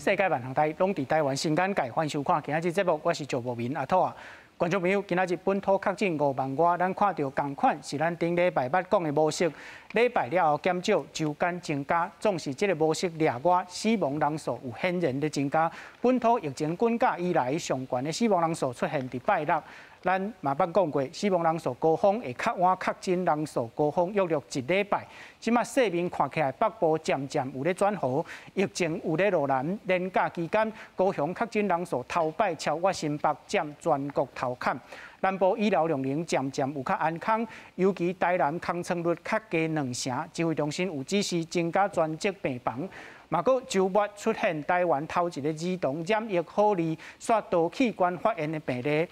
世界萬行台攏佇台灣新眼界，歡迎收看今仔日節目，我是趙博明阿兔啊。觀眾朋友，今仔日本土確診5萬外，咱看著仝款是咱頂禮拜捌講的模式，禮拜了後減少，週間增加，總是這个模式掠外，死亡人數有顯然的增加。本土疫情滾假以來，上懸的死亡人數出現佇拜六。咱嘛捌講過，死亡人數高峰會較晚確診人數高峰約略一禮拜。這馬世面看起來北部漸漸有咧轉好，疫情有咧落難。連假期間，高雄確診人數頭擺超越新北，佔全國頭坎。南部醫療量能漸漸有較安康，尤其台南空床率較低兩成，指揮中心有指示增加專責病房。嘛，閣週末出現台灣頭一个兒童染疫好利，煞多器官發炎的病例。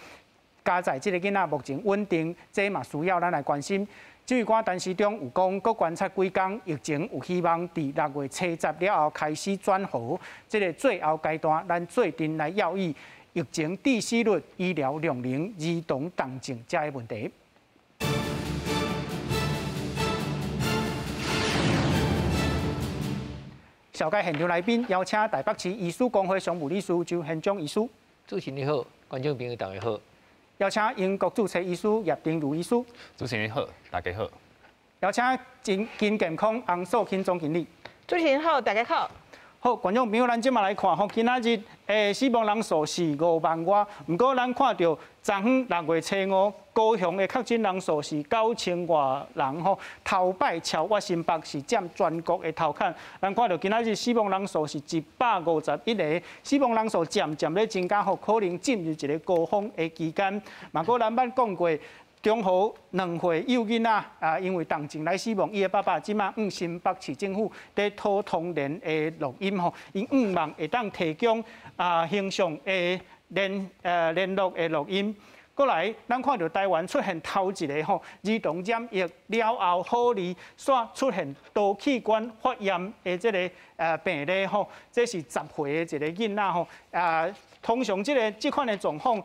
佳哉這个囡仔目前穩定，這嘛需要咱來關心。指揮官陳時中有講，閣觀察幾工，疫情有希望佇6月70了後開始轉好。這个最後階段，咱做陣來要議疫情致死率、醫療量能、兒童重症這个問題。紹介現場來賓，邀請台北市醫師公會常務理事周憲章醫師。主持人好，觀眾朋友大家好。邀請英國註冊醫師葉丁如醫師。主持人好，大家好。邀請金健康洪素卿總經理。主持人好，大家好。好，觀眾朋友，咱這馬來看吼，今仔日死亡人數是5萬外，毋過咱看著昨昏6月5，高雄的確診人數是9000外人吼，頭擺超越新北市佔全國的頭坎。咱看著今仔日死亡人數是151个，死亡人數漸漸咧增加，吼，可能進入一个高峰的期間。嘛，閣咱捌講過，中和2歲幼囡仔啊，因為重症來死亡，伊的爸爸這馬向新北市政府佇討通聯的錄音吼，𪜶向望會當提供啊形象的聯絡的錄音。過來，咱看著台灣出現頭一个吼兒童染疫了後好利，煞出現多器官發炎的這个病例吼，這是10歲的一个囡仔吼啊，通常這款的狀況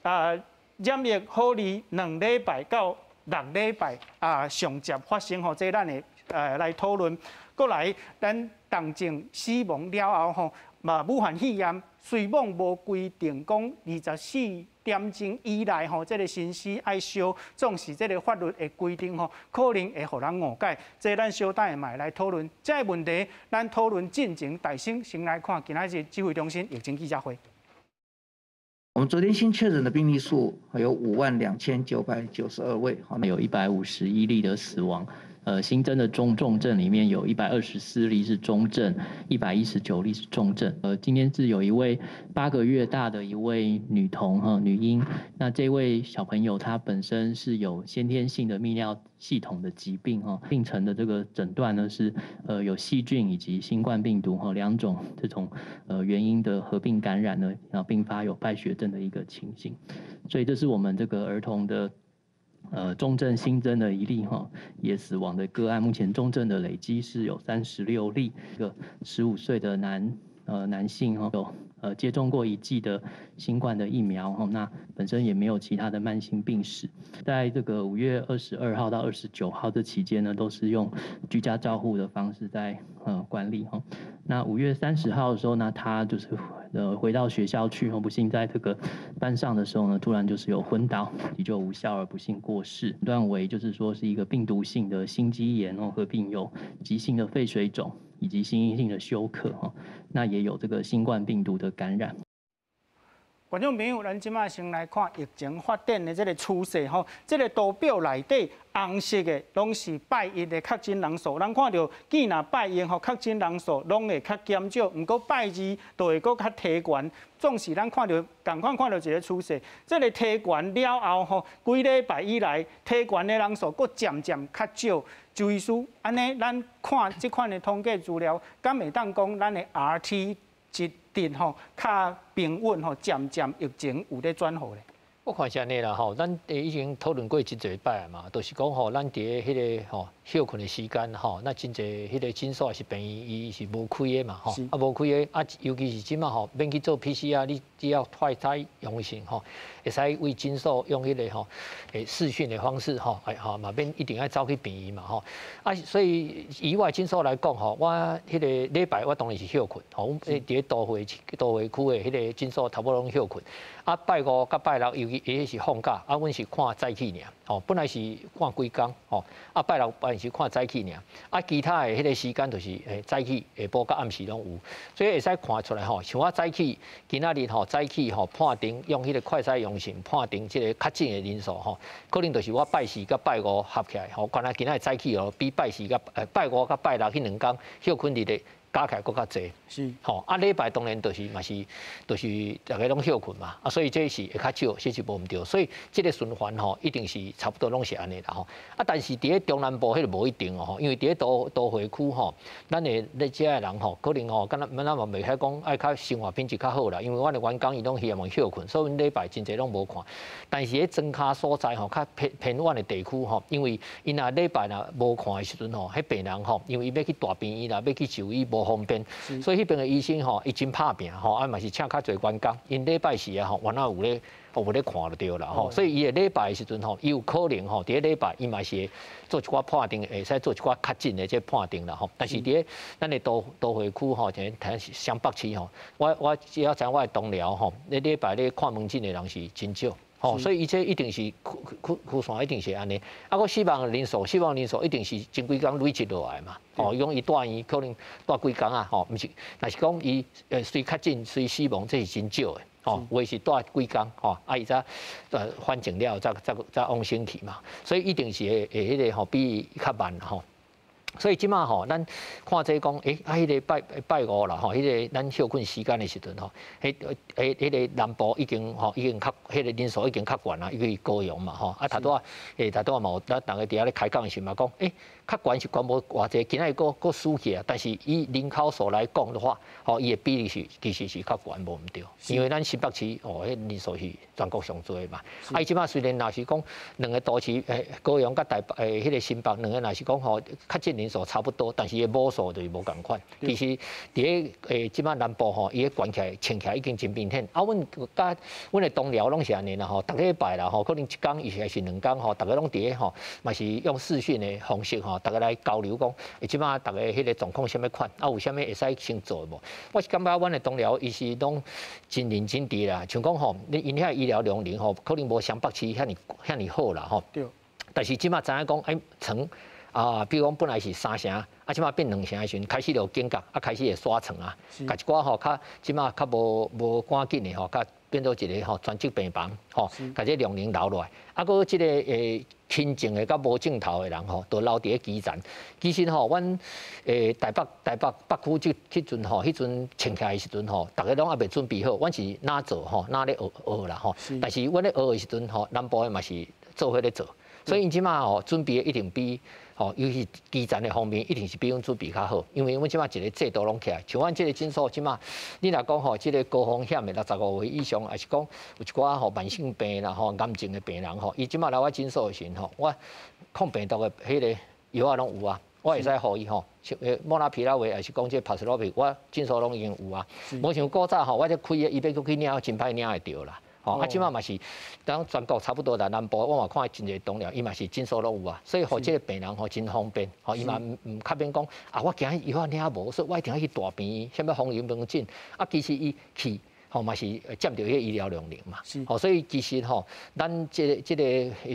啊。染疫好利2禮拜到6禮拜啊，上捷發生吼，這咱會來討論。過來，咱重症死亡了後吼，嘛武漢肺炎雖罔無規定講24點鐘以內吼，這个身屍愛燒，總是這个法律的規定吼，可能會予人誤解。這咱小等下嘛會來討論這个問題。咱討論進前，大先先來看今仔日指揮中心疫情記者會。我們昨天新確診的病例數有52,992位，好，有151例的死亡，新增的中重症裡面有124例是中症，119例是重症。今天是有一位8個月大的一位女童哈，女嬰，那這位小朋友她本身是有先天性的泌尿系統的疾病哈，病程的這個診斷呢是有細菌以及新冠病毒哈兩種這種原因的合併感染呢，然後併發有敗血症的一個情形，所以這是我們這個兒童的重症新增的一例哈，也死亡的個案，目前重症的累積是有36例，一個15歲的男性哈，有接種過一劑的新冠的疫苗哈，那本身也沒有其他的慢性病史，在這個5月22號到29號這期間呢，都是用居家照護的方式在管理哈。那5月30號的時候呢，他就是回到學校去，不幸在這個班上的時候呢，突然就是有昏倒，急救無效而不幸過世。診斷為就是說是一個病毒性的心肌炎哦，合併有急性的肺水腫以及心因性的休克哈，那也有這個新冠病毒的感染。觀眾朋友，咱這馬先來看疫情發展的這个趨勢吼，這个圖表內底紅色的攏是拜一的確診人數，咱看著見若拜一吼確診人數攏會較減少，毋過拜二就會閣較提懸。總是咱看著仝款看著一个趨勢，這个提懸了後吼，幾禮拜以來提懸的人數閣漸漸較少。周醫師，按呢，咱看這款的統計資料，敢會當講咱的 RT 值吼較平穩吼，漸漸疫情有咧轉好咧。我看是按呢啦吼，咱已經討論過真濟擺嘛，就是講吼，咱佇彼个吼歇睏的時間吼，那真濟彼个診所是病院，伊是無開的嘛吼，啊無開的啊，尤其是這馬吼免去做 PCR，你只要快篩陽性吼，會使為診所用彼個吼，視訊的方式吼，哎吼嘛免一定愛走去病院嘛吼。啊，所以以我診所來講吼，我彼個禮拜我當然是歇睏吼，阮佇咧都會區的彼個診所差不多攏歇睏。啊，拜五佮拜六，尤其伊彼是放假，啊，阮是看早起爾，吼，本來是看規工，吼，啊，拜六拜是看早起爾，啊，其他的彼個時間就是早起、下晡佮暗時攏有，所以會使看出來吼，像我早起今仔日吼早起吼判定用彼個快篩陽性判定這個確診的人數吼，可能就是我拜四佮拜五合起來吼，原來今仔日早起哦，比拜四佮拜五佮拜六彼兩工歇睏日的加起來閣較濟，吼，啊，禮拜當然就是嘛是，就是逐家攏歇睏嘛，啊，所以這是會較少，這是無毋對，所以這個循環吼，一定是差不多攏是按呢啦吼。啊，但是佇咧中南部彼個無一定哦，因為佇咧都會區吼，咱的咧遮的人吼，可能吼，敢若咱嘛袂使講愛較生活品質較好啦，因為阮的員工伊攏希望歇睏，所以阮禮拜真濟攏無看。但是咧莊跤所在吼，較偏偏遠的地區吼，因為𪜶若禮拜若無看的時陣吼，彼病人吼，因為伊欲去大病院啦，欲去就醫無方便，所以彼邊的醫生吼，伊真拍拚吼，啊嘛是請較濟員工，𪜶禮拜四啊吼，原來有咧看就對啦吼，所以伊的禮拜的時陣吼，伊有可能吼，佇咧禮拜伊嘛是會做一寡判定，會使做一寡確診的這判定啦吼。但是佇咧咱的都會區吼，像睇雙北市吼，我只要知我的同僚吼，咧禮拜咧看門診的人是真少。吼，所以伊這一定是曲線一定是按呢。啊，閣死亡人數，死亡人數一定是前幾工累積落來嘛。吼，伊講伊蹛院可能蹛幾工啊，吼，毋是，若是講伊隨確診隨死亡，這是真少的。吼，有的是蹛幾工，吼，啊伊才反正了，才往生去嘛。所以一定是會彼個吼比較慢吼。所以這馬吼，咱看這講，啊，彼個拜拜五啦吼，彼個咱歇睏時間的時陣吼，彼個南部已經吼，已經較彼個人數已經較懸啦，因為高雄嘛吼，啊，頭拄仔嘛有咱逐家佇遐咧開講的時嘛講，較懸是懸無偌濟，今仔日閣輸起啊，但是以人口數來講的話，吼，伊的比例是其實是較懸無毋對，因為咱新北市哦，彼人數是全國上濟嘛，啊，伊這馬雖然若是講兩個都市，高雄佮台北彼個新北兩個若是講吼確診人數差不多，但是伊母數就是無仝款。其實佇咧這馬南部吼，伊個懸起來、穿起來已經真明顯。啊，阮佮阮的同僚攏是按呢啦吼，逐禮拜啦吼，可能一工伊是兩工吼，逐家攏佇咧吼，嘛是用視訊的方式吼，逐家來交流講，這馬逐家彼個狀況啥物款，啊有啥物會使先做無？我是感覺阮的同僚伊是攏真認真佇啦，像講吼，你𪜶遐醫療量能吼，可能無雙北市遐爾遐爾好啦吼。但是這馬知影講，床啊，比如講本來是三成，啊，這馬變兩成的時陣，開始就有警覺，啊，開始會刷床啊，共一寡吼較這馬較無趕緊的吼，較變做一個吼專職病房，吼，共這量能留落來，啊，閣這個輕症的佮無症頭的人吼，都留佇咧基層。其實吼，阮台北北區這彼陣吼，彼陣穿起來的時陣吼，逐家攏猶未準備好，阮是哪做吼，哪咧學學啦吼。但是阮咧學的時陣吼，南部的嘛是做伙咧做，所以𪜶這馬吼準備的一定比吼，尤其基層的方面，一定是比阮準備較好，因為阮這馬一個制度攏起來，像阮這個診所這馬，你若講吼，這個高風險的65歲以上，抑是講有一寡吼慢性病啦吼、癌症的病人吼，伊這馬來我診所的時陣吼，我抗病毒的彼個藥仔攏有啊，我會使予伊吼，像莫納皮拉韋，抑是講這帕斯洛比，我診所攏已經有啊。無像古早吼，我這開的伊欲閣去領，真歹領會著啦。吼，啊，這馬嘛是，當全國差不多啦，南部我嘛看真濟同僚，伊嘛是診所攏有啊，所以予這個病人吼真方便，吼伊嘛毋毋較免講啊，我驚藥仔領無，所以我一定愛去大病院，啥物風油門診，啊，其實伊去吼嘛是佔著彼個醫療量能嘛，吼，所以其實吼，咱這個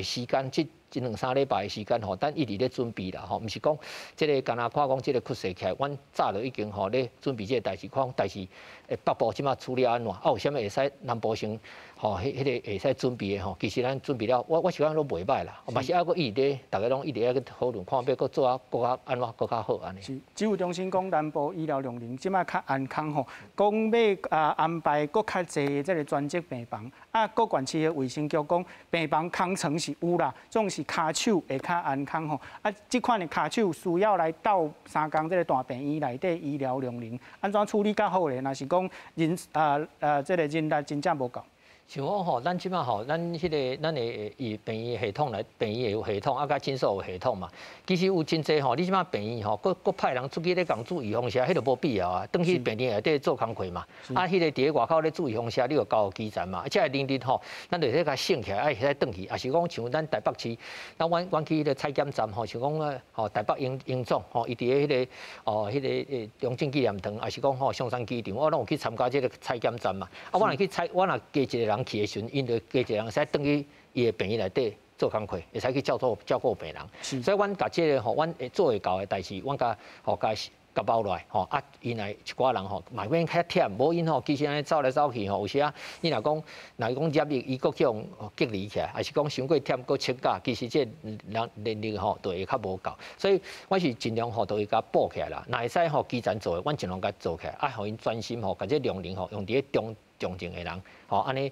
時間這這兩三禮拜的時間吼，咱一直咧準備啦吼，毋是講這個敢若看講這個趨勢起來，阮早就已經吼咧準備這個代誌，看代誌北部這馬處理按怎，啊有啥物會使南部先吼，彼個會使準備的吼，其實咱準備了，我是感覺攏袂䆀啦，嘛是猶閣一直咧，逐家攏一直咧討論，看欲閣做啊，閣較按怎閣較好按呢。是，指揮中心講南部醫療量能這馬較安康吼，講欲啊安排閣較濟的這個專職病房，啊，各縣市的衛生局講病房空床是有啦，總是跤手會較安康吼，啊，這款的跤手需要來鬥相共這個大病院內底醫療量能，按怎處理較好咧？若是講人啊啊，這個人力真正無夠。像講吼，咱這擺吼，咱彼个咱的醫病院系統來，病院有系統，啊，佮診所有系統嘛。其實有真濟吼，你這擺病院吼，閣閣派人出去咧共注預防射，彼就無必要啊。轉去病院內底做工課嘛。啊，彼个佇咧外口咧注預防射，你就交予基層嘛。這个能力吼，咱就使共省起來，會使轉去。抑是講像咱台北市，咱阮阮去彼个採檢站吼，像講吼台北榮榮總吼，伊佇咧彼个哦，彼个中正紀念堂，抑是講吼松山機場，我攏有去參加這个採檢站嘛。啊，我若去採，我若加一个人去的時陣，𪜶就加一个人會使轉去伊的病院內底做工課，會使去照顧照顧病人。所以，阮共這个吼，阮會做會到的代誌，阮共吼共共包落來吼，啊，𪜶來一寡人吼，嘛免較忝，無𪜶吼，其實按呢走來走去吼，有時啊，你若講若講染疫，伊閣去予隔離起來，抑是講傷過忝閣請假，其實這人能力吼就會較無夠。所以，我是盡量吼都會共補起來啦。若會使吼基層做的，阮盡量共做起來，啊，予𪜶專心吼，共這量能吼用佇咧中重症的人，吼，按呢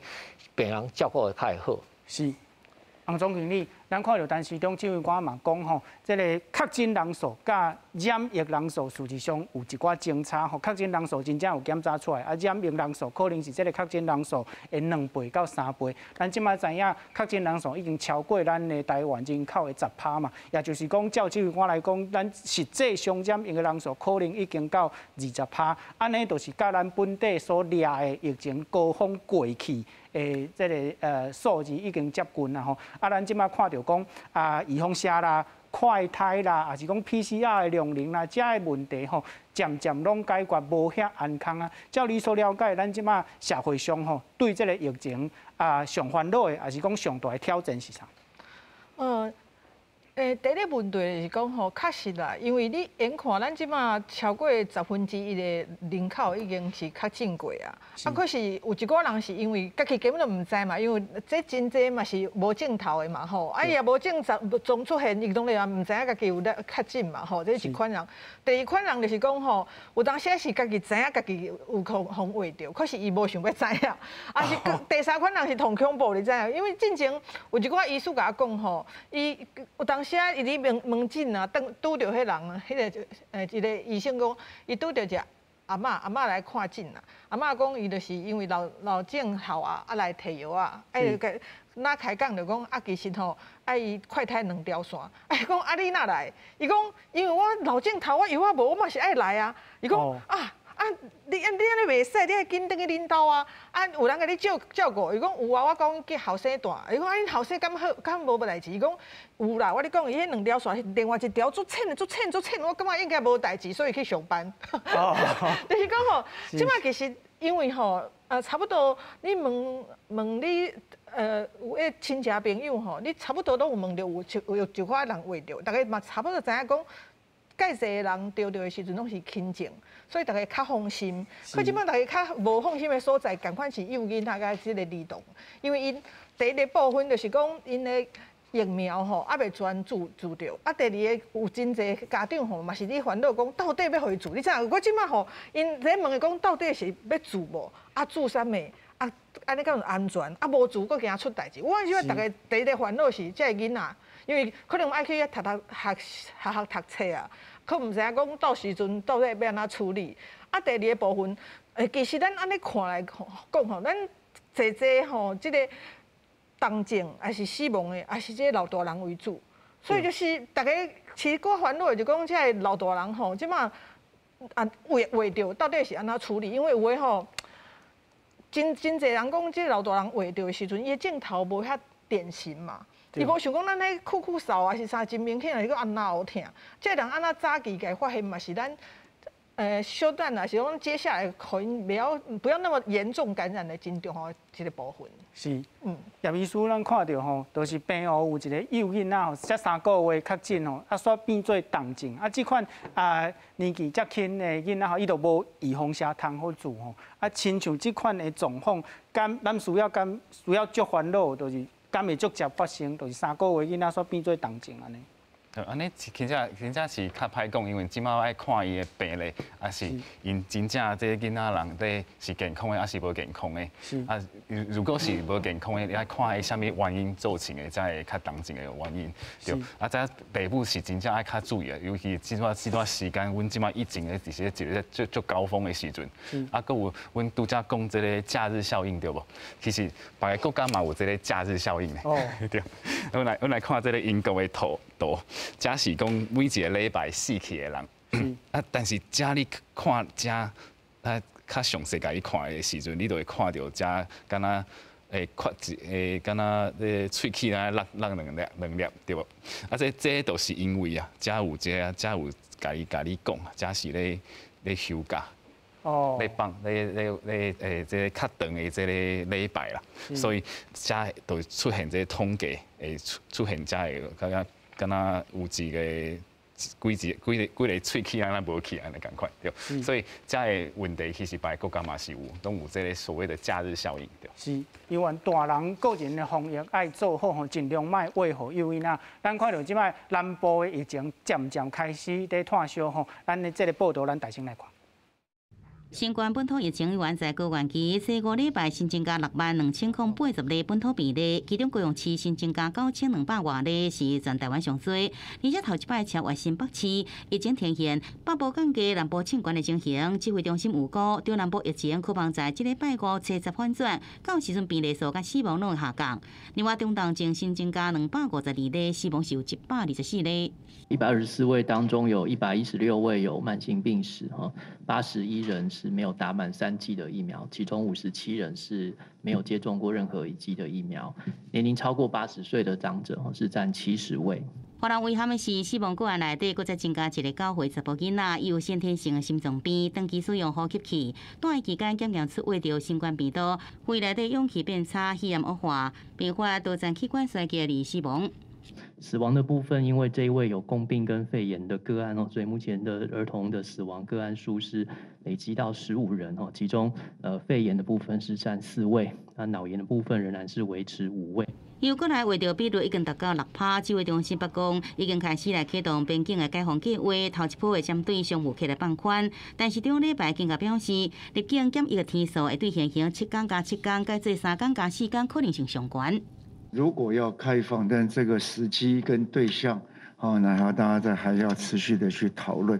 病人照顧會較會好。是，洪總經理，咱看著陳時中指揮官嘛講吼，這个確診人數佮染疫人數事實上有一寡相差吼，確診人數真正有檢查出來，啊，染疫人數可能是這个確診人數的2倍到3倍。咱這擺知影確診人數已經超過咱的台灣人口的10%嘛，也就是講，照指揮官來講，咱實際上染疫的人數可能已經到20%，按呢就是佮咱本地所掠的疫情高峰過去的這个數字已經接近啦吼。啊，咱這擺看著講啊，預防射啦、快篩啦，抑是講 PCR 的量能啦，這个問題吼，漸漸攏解決，無遐難康啊。照你所了解，咱這擺社會上吼，對這个疫情啊上煩惱的，抑是講上大的挑戰是啥？第一个問題就是講吼，確實啦，因為你眼看咱這擺超過1/10的人口已經是確診過啊，啊，可是有一寡人是因為家己根本就毋知嘛，因為這真濟嘛是無症頭的嘛吼，啊伊也無症狀出現，伊當然也毋知影家己有咧確診嘛吼，這是一款人。第二款人就是講吼，有當時是家己知影家己有予予秽著，可是伊無想欲知影。啊是第三款人是同恐怖，你知影？因為進前有一寡醫師共我講吼，伊有當時啊，伊佇門門診啊，當拄著彼人，彼个一个醫生講，伊拄著一个阿嬤，阿嬤來看診啊。阿嬤講伊就是因為老老症頭啊，啊來提藥啊，啊就共那開講就講啊，其實吼愛伊快篩兩條線。啊伊講啊你哪來？伊講因為我老症頭，我藥仔無，我嘛是愛來啊。伊講啊。啊！你啊，你按呢袂使，你愛緊轉去恁兜啊！啊，有人共你照照顧？伊講有啊，我講叫後生帶。伊講啊，恁後生敢好，敢無代誌？伊講有啦，我咧講伊彼兩條線，另外一條足淺的，足淺足淺，我感覺應該無代誌，所以去上班。就是講吼，這擺其實因為吼，差不多你問問你有彼親戚朋友吼，你差不多攏有問著有有一寡人患著，逐家嘛差不多知影講。蓋濟人著著的時陣攏是輕症，所以逐家較放心。可這擺逐家較無放心的所在，仝款是幼囡仔佮這个兒童，因為𪜶第一个部分就是講𪜶的疫苗吼，猶未全注注著，啊，第二个有真濟家長吼嘛是咧煩惱講，到底欲予伊注？你知影？我這擺吼，𪜶咧問伊講，到底是欲注無？啊，注啥物？啊，按呢敢有安全？啊，無注閣驚出代誌。我這擺逐家第一个煩惱是這个囡仔。因為可能愛去遐讀讀學學校讀冊啊，閣毋知影講到時陣到底欲按怎處理。啊，第二个部分，其實咱按呢看來講吼，咱濟濟吼，這个重症抑是死亡的，抑是這个老大人為主，所以就是逐家其實較煩惱的就講這个老大人吼，這擺啊患患著到底是按怎處理？因為有的吼，真真濟人講，這个老大人患著的時陣，伊的症頭無遐典型嘛。伊無像講咱彼咳咳嗽啊，是啥真明顯，抑是閣咽喉疼。這个人按怎早期共發現嘛，是咱小等啊，是講接下來予𪜶不要那麼嚴重感染的真重要的一个部分。是，葉醫師，咱看著吼，就是澎湖有一个幼囡仔吼，才3個月確診吼，啊，煞變做重症，啊，這款啊年紀遮輕的囡仔吼，伊就無預防射通好注吼，啊，親像這款的狀況，敢咱需要敢需要足煩惱，就是敢會足捷發生，就是3個月囡仔煞變做重症按呢。按呢真正真正是較歹講，因為這馬愛看伊的病例，抑是𪜶真正這個囡仔人這是健康的，抑是無健康的。啊，如果是無健康的，你愛看伊啥物原因造成的，才會較同情的原因。對，啊，這爸母是真正愛較注意的，尤其這段這段時間，阮這馬疫情的佇一個最最高峰的時陣。啊，閣有阮拄才講這個假日效應對無？其實別个國家嘛有這個假日效應的。對。阮來看這個英國的圖圖，這是講每一個禮拜死去的人。啊，但是這你看這啊較詳細共伊看的時陣，你就會看著這敢若會缺一會敢若這喙齒啊落落兩粒兩粒對無？啊，這這都是因為啊，這有這這有共伊共你講，這是咧咧休假。咧放咧咧咧誒，這個較長的這個禮拜啦，所以才就出現這個統計會出出現這會感覺敢若有一個幾一幾个幾个喙齒按呢無去按呢仝款對，所以這個問題其實別个國家嘛是有，攏有這個所謂的假日效應對。是，因為大人個人的防疫愛做好吼，盡量莫餵予幼囡仔。咱看著這擺南部的疫情漸漸開始佇退燒吼，咱的這個報導咱大聲來看。新冠本土疫情依然在高原期，這5禮拜新增加62,080例本土病例，其中高雄市新增加9200外例，是全台灣上濟。而且頭一擺超越新北市，疫情呈現北部降低，南部衝懸的情形。指揮中心預估，中南部疫情可望在這禮拜五初十反轉，到時陣病例數佮死亡攏會下降。另外，中東症新增加252例，死亡是有124例。 124位當中有116位有慢性病史，哈，81人是沒有打滿三劑的疫苗，其中57人是沒有接種過任何一劑的疫苗。年齡超過80歲的長者，是佔70位。予人遺憾的是，死亡個案內底，閣再增加一個9歲查埔囡仔，伊有先天性的心臟病，長期使用呼吸器，住院期間檢驗出患著新冠病毒，肺內底氧氣變差，肺炎惡化，併發多層器官衰竭而死亡。死亡的部分，因為這一位有共病跟肺炎的個案哦，所以目前的兒童的死亡個案數是累積到15人哦，其中肺炎的部分是佔4位，那腦炎的部分仍然是維持5位。又過來患著比率已經達到6趴，指揮中心北講已經開始來啟動邊境的解封計劃，頭一波會針對商務客來放寬，但是頂禮拜更加表示，入境檢疫的天數會對現行7天加7天改做3天加4天可能性上懸。如果要開放，但這個時機跟對象，哦，然後大家在還要持續的去討論。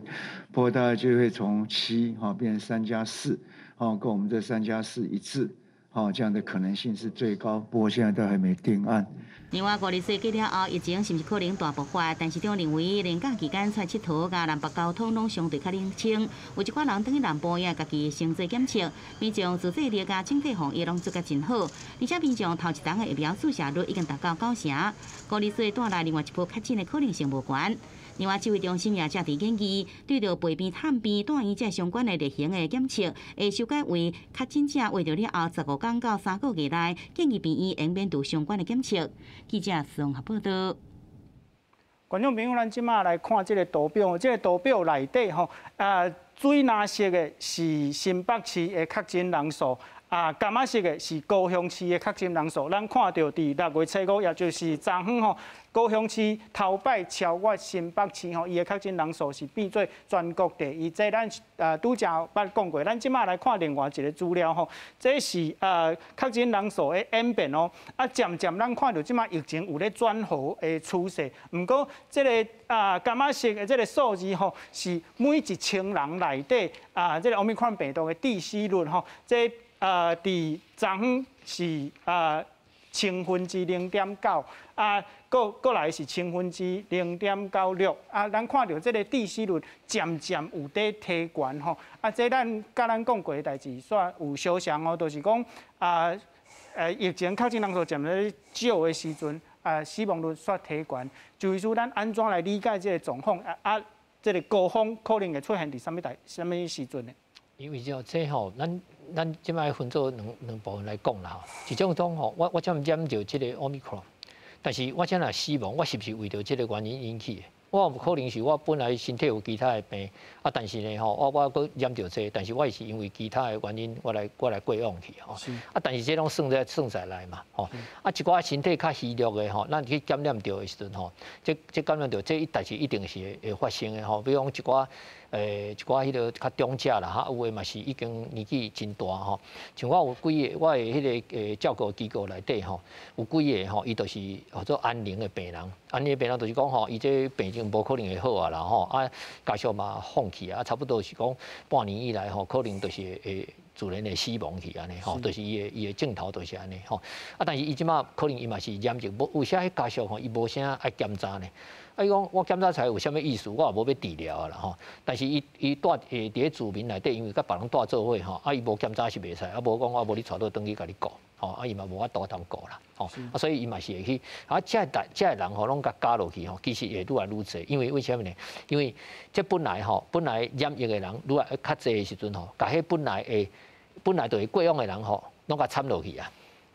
不過大概就會從七哈變成三加四，哦，跟我們這三加四一致，哦，這樣的可能性是最高。不過現在都還沒定案。另外，50歲過了後，疫情是毋是可能大爆發？陳時中認為，連假期間出來𨑨迌，佮南北交通攏相對較冷清，有一寡人轉去南部也家己先做檢測，民眾自制力佮整體防疫攏做甲真好，而且民眾頭一針的疫苗注射率已經達到9成，50歲帶來另外一波確診的可能性無懸。另外，指揮中心也正佇研議，對著陪病探病、住院這相關的例行的檢測，會修改為確診者患著了後15天到3個月內，建議病院應免做相關的檢測。記者綜合報道。觀眾朋友，咱這馬來看這個圖表，這個圖表內底吼，啊，水藍色的是新北市的確診人數。啊，柑仔色的是高雄市的確診人數。咱看著佇6月初5，也就是昨昏吼，高雄市頭擺超越新北市吼，伊的確診人數是變做全國第一。這咱拄才捌講過，咱這馬來看另外一個資料吼，這是確診人數的演變哦。啊，漸漸咱看著這馬疫情有咧轉好的趨勢，毋過這个柑仔色的這个數字吼，是每1000人內底啊，這个 Omicron 病毒的致死率吼，這佇昨昏是0.9%，啊，閣閣來是0.96%，啊，咱看著這个致死率漸漸有佇提懸吼，啊，這咱佮咱講過的代誌煞有相像哦，就是講啊，疫情確診人數漸咧少的時陣，啊，死亡率煞提懸，就是說咱按怎來理解這个狀況？啊啊，這个高峰可能會出現佇啥物代啥物時陣呢？因為就這吼，咱咱這擺分做兩兩部分來講啦吼。一種講吼，我我才染著這个 Omicron，但是我這若死亡，我是毋是為著這个原因引起的？我有可能是我本來身體有其他的病，啊，但是呢吼，我閣染著這個，但是我是因為其他的原因，我來過往去吼。啊，但是這攏算在內嘛，吼。啊，一寡身體較虛弱的吼，咱去感染著的時陣吼，這感染著，這代誌一定是會發生的吼。比如講一寡彼个較長者啦，哈，有的嘛是已經年紀真大吼。像我有幾个，我的彼个照顧機構內底吼，有幾个吼，伊就是號做安寧的病人。安寧的病人就是講吼，伊這病情無可能會好啊啦吼，啊，家屬嘛放棄啊，差不多是講半年以來吼，可能就是會自然會死亡去按呢吼，就是伊的症頭就是按呢吼。啊，但是伊這馬可能伊嘛是染疫，無有啥彼家屬吼，伊無啥愛檢查呢。啊，伊講我檢查出來有啥物意思，我也無欲治療啊啦吼。但是伊蹛佇咧住民內底，因為佮別人蹛做伙吼，啊，伊無檢查是袂使，啊，無講我無你帶倒轉去共你顧，吼，啊，伊嘛無法度通顧啦，吼，啊，所以伊嘛是會去，啊，這个人吼攏共加落去吼，其實會愈來愈濟，因為為啥物呢？因為這本來吼，本來染疫的人愈來較濟的時陣吼，共彼本來就會過往的人吼，攏共摻落去啊。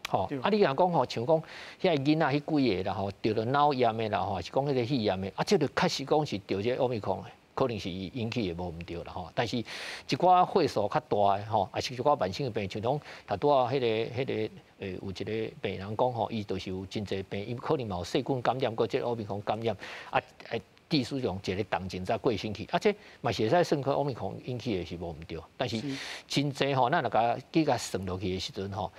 吼，啊！你若講吼，像講遐囡仔彼幾个啦吼，著著腦炎的啦吼，抑是講彼个肺炎的，啊，這个確實講是著這個 Omicron 的，可能是伊引起的無毋對啦吼。但是一寡歲數較大的吼，抑是一寡慢性的病，像講頭拄仔彼个有一个病人講吼，伊就是有真濟病，伊可能嘛有細菌感染，閣這個 Omicron 感染，啊，技術上一个重症才過身去，啊，這嘛是會使算去 Omicron 引起的是無毋對，但是真濟吼，咱若共去共算落去的時陣吼，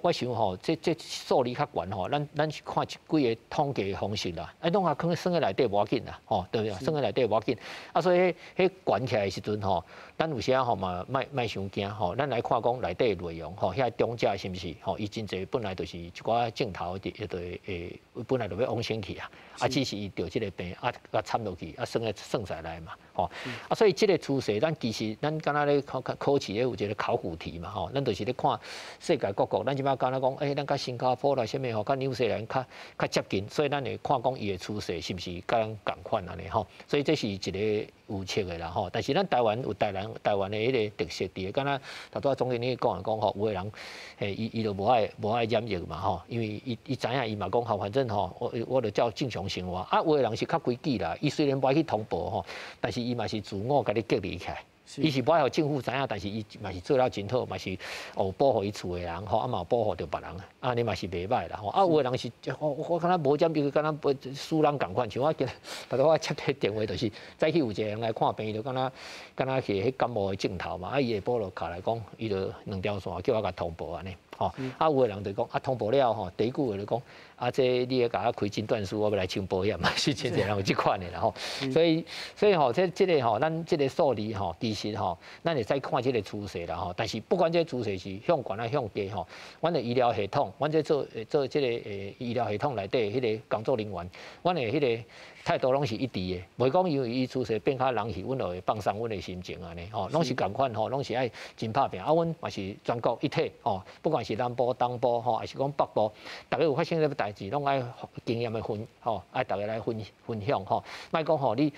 我想吼，這數字較懸吼，咱是看一幾个統計的方式啦，啊，攏啊囥算佇內底無要緊啦，吼，對不對？算佇內底無要緊，啊，所以彼懸起來的時陣吼，咱有時吼嘛莫莫傷驚吼，咱來看講內底的內容吼，遐長者是毋是吼？伊真濟本來就是一寡症頭佇會本來就欲往生去啊，啊，只是伊著這个病啊，共摻落去啊，算在內嘛，吼，啊，所以這个趨勢，咱其實咱敢若咧考試咧有一个考古題嘛，吼，咱就是咧看世界各國，咱這擺敢若講，欸，咱佮新加坡啦，啥物吼，佮紐西蘭較接近，所以咱會看講伊的趨勢是毋是佮咱仝款按呢吼，所以這是一个有測的啦吼。但是咱台灣有台灣的彼个特色佇咧，敢若頭拄仔總經理講的講吼，有的人嘿，伊就無愛染疫嘛吼，因為伊知影伊嘛講吼，反正吼，我就照正常生活。啊，有的人是較規矩啦，伊雖然無愛去通報吼，但是伊嘛是自我共你隔離起來。伊是無愛予政府知影，但是伊嘛是做了真好，嘛是有保護伊厝的人吼，啊嘛有保護著別人，按呢嘛是袂䆀啦吼。啊，有的人是我敢若無染病，敢若死人仝款，像我今頭拄我接個電話，就是早起有一個人來看病，伊就敢若是彼感冒的症頭嘛，啊伊下晡就敲來講，伊就兩條線叫我共通報按呢，吼。啊有的人就講啊通報了吼，第一句話就講啊這你會共我開診斷書，我欲來簽保險嘛，是真濟人有這款的啦吼。所以吼，這個吼，咱這個數字吼，其實吼，咱會使看這個趨勢啦吼。但是不管這個趨勢是向懸抑向低吼，阮的醫療系統，阮這做這個醫療系統內底彼个工作人員，阮的彼个態度攏是一致的，袂講因為伊趨勢變較冷去，阮就會放鬆阮的心情按呢吼，攏是仝款吼，攏是愛真拍拚。啊，阮嘛是全國一體吼，不管是南部、東部吼，抑是講北部，逐家有發生啥物代誌，攏愛經驗的分吼，愛逐家來分享吼。莫講吼你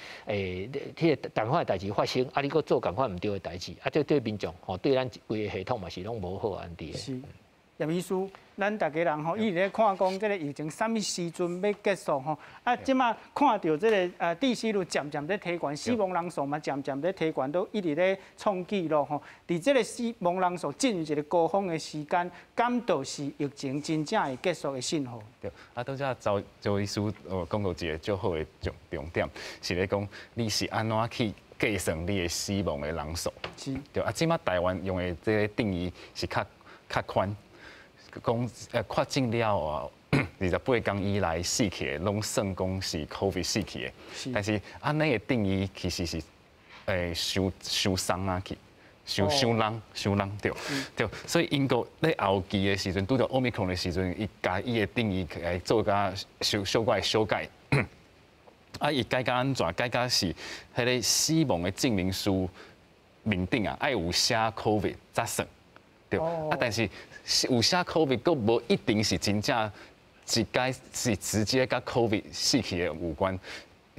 彼个仝款的代誌發生，啊你閣做仝款毋對的代誌，啊這對民眾吼，對咱規个系統嘛是攏無好按呢。是，葉醫師，咱逐家人吼，一直咧看講這个疫情啥物時陣欲結束吼？啊，這馬看著這个致死率漸漸咧提懸，死亡人數嘛漸漸咧提懸，都一直咧創紀錄吼。佇這个死亡人數進入一个高峰的時間，敢就是疫情真正會結束的信號？對，啊，拄才周醫師講到一个足好的重點，是咧講你是按怎去計算你的死亡的人數？對，啊，這馬台灣用的這个定義是較寬。講確診了後，28天以內死去的，攏算講是 COVID 死去的。但是按呢的定義其實是傷傷鬆仔去，傷傷籠傷籠對對。所以英國咧後期的時陣，拄著 Omicron 的時陣，伊共伊的定義來做較小小可修改。啊，伊改甲按怎？改甲是彼个死亡的證明書面頂啊，愛有寫 COVID 才算。對，啊，但是有寫 COVID，閣無一定是真正一該是直接佮 COVID 死去的有關，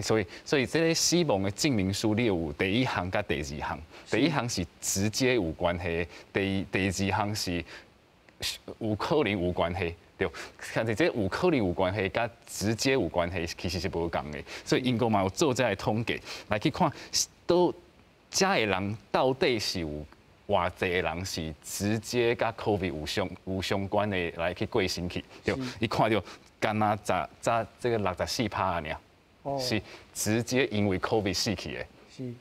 所以這个死亡的證明書，你有第一項佮第二項，第一項是直接有關係，第二項是有可能有關係。對，但是這有可能有關係，佮直接有關係，其實是無仝的。所以英國嘛有做這个統計來去看，都遮的人到底是有偌濟的人是直接佮 COVID 有相關的來去過身去。對，伊看著敢若十十這个64趴爾，是直接因為 COVID 死去的。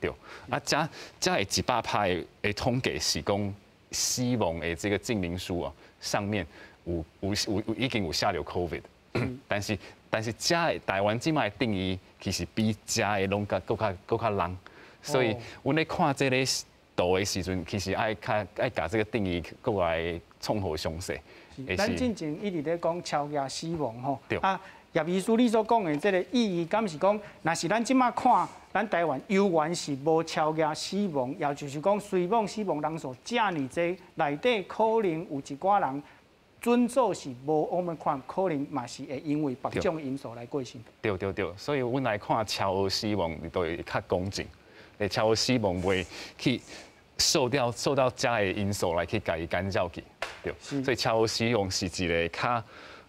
對，啊，遮遮的100趴的統計是講死亡的這個證明書啊，上面有已經有寫著 COVID，但是遮的台灣這擺的定義其實比遮的攏較閣較閣較籠，所以阮咧看這个圖的時陣，其實愛較愛共這个定義閣來創予詳細。咱進前一直咧講超額死亡吼，啊，葉醫師你所講的這个意義，敢是講，若是咱這擺看，咱台灣猶原是無超額死亡，也就是講，隨亡死亡人數遮爾濟，內底可能有一寡人準做是無 Omicron，可能嘛是會因為別種因素來過身。對對對，所以阮來看超額死亡，就會較公正。會超額死亡袂去受到遮的因素來去共伊干擾去，對。所以超額死亡是一个較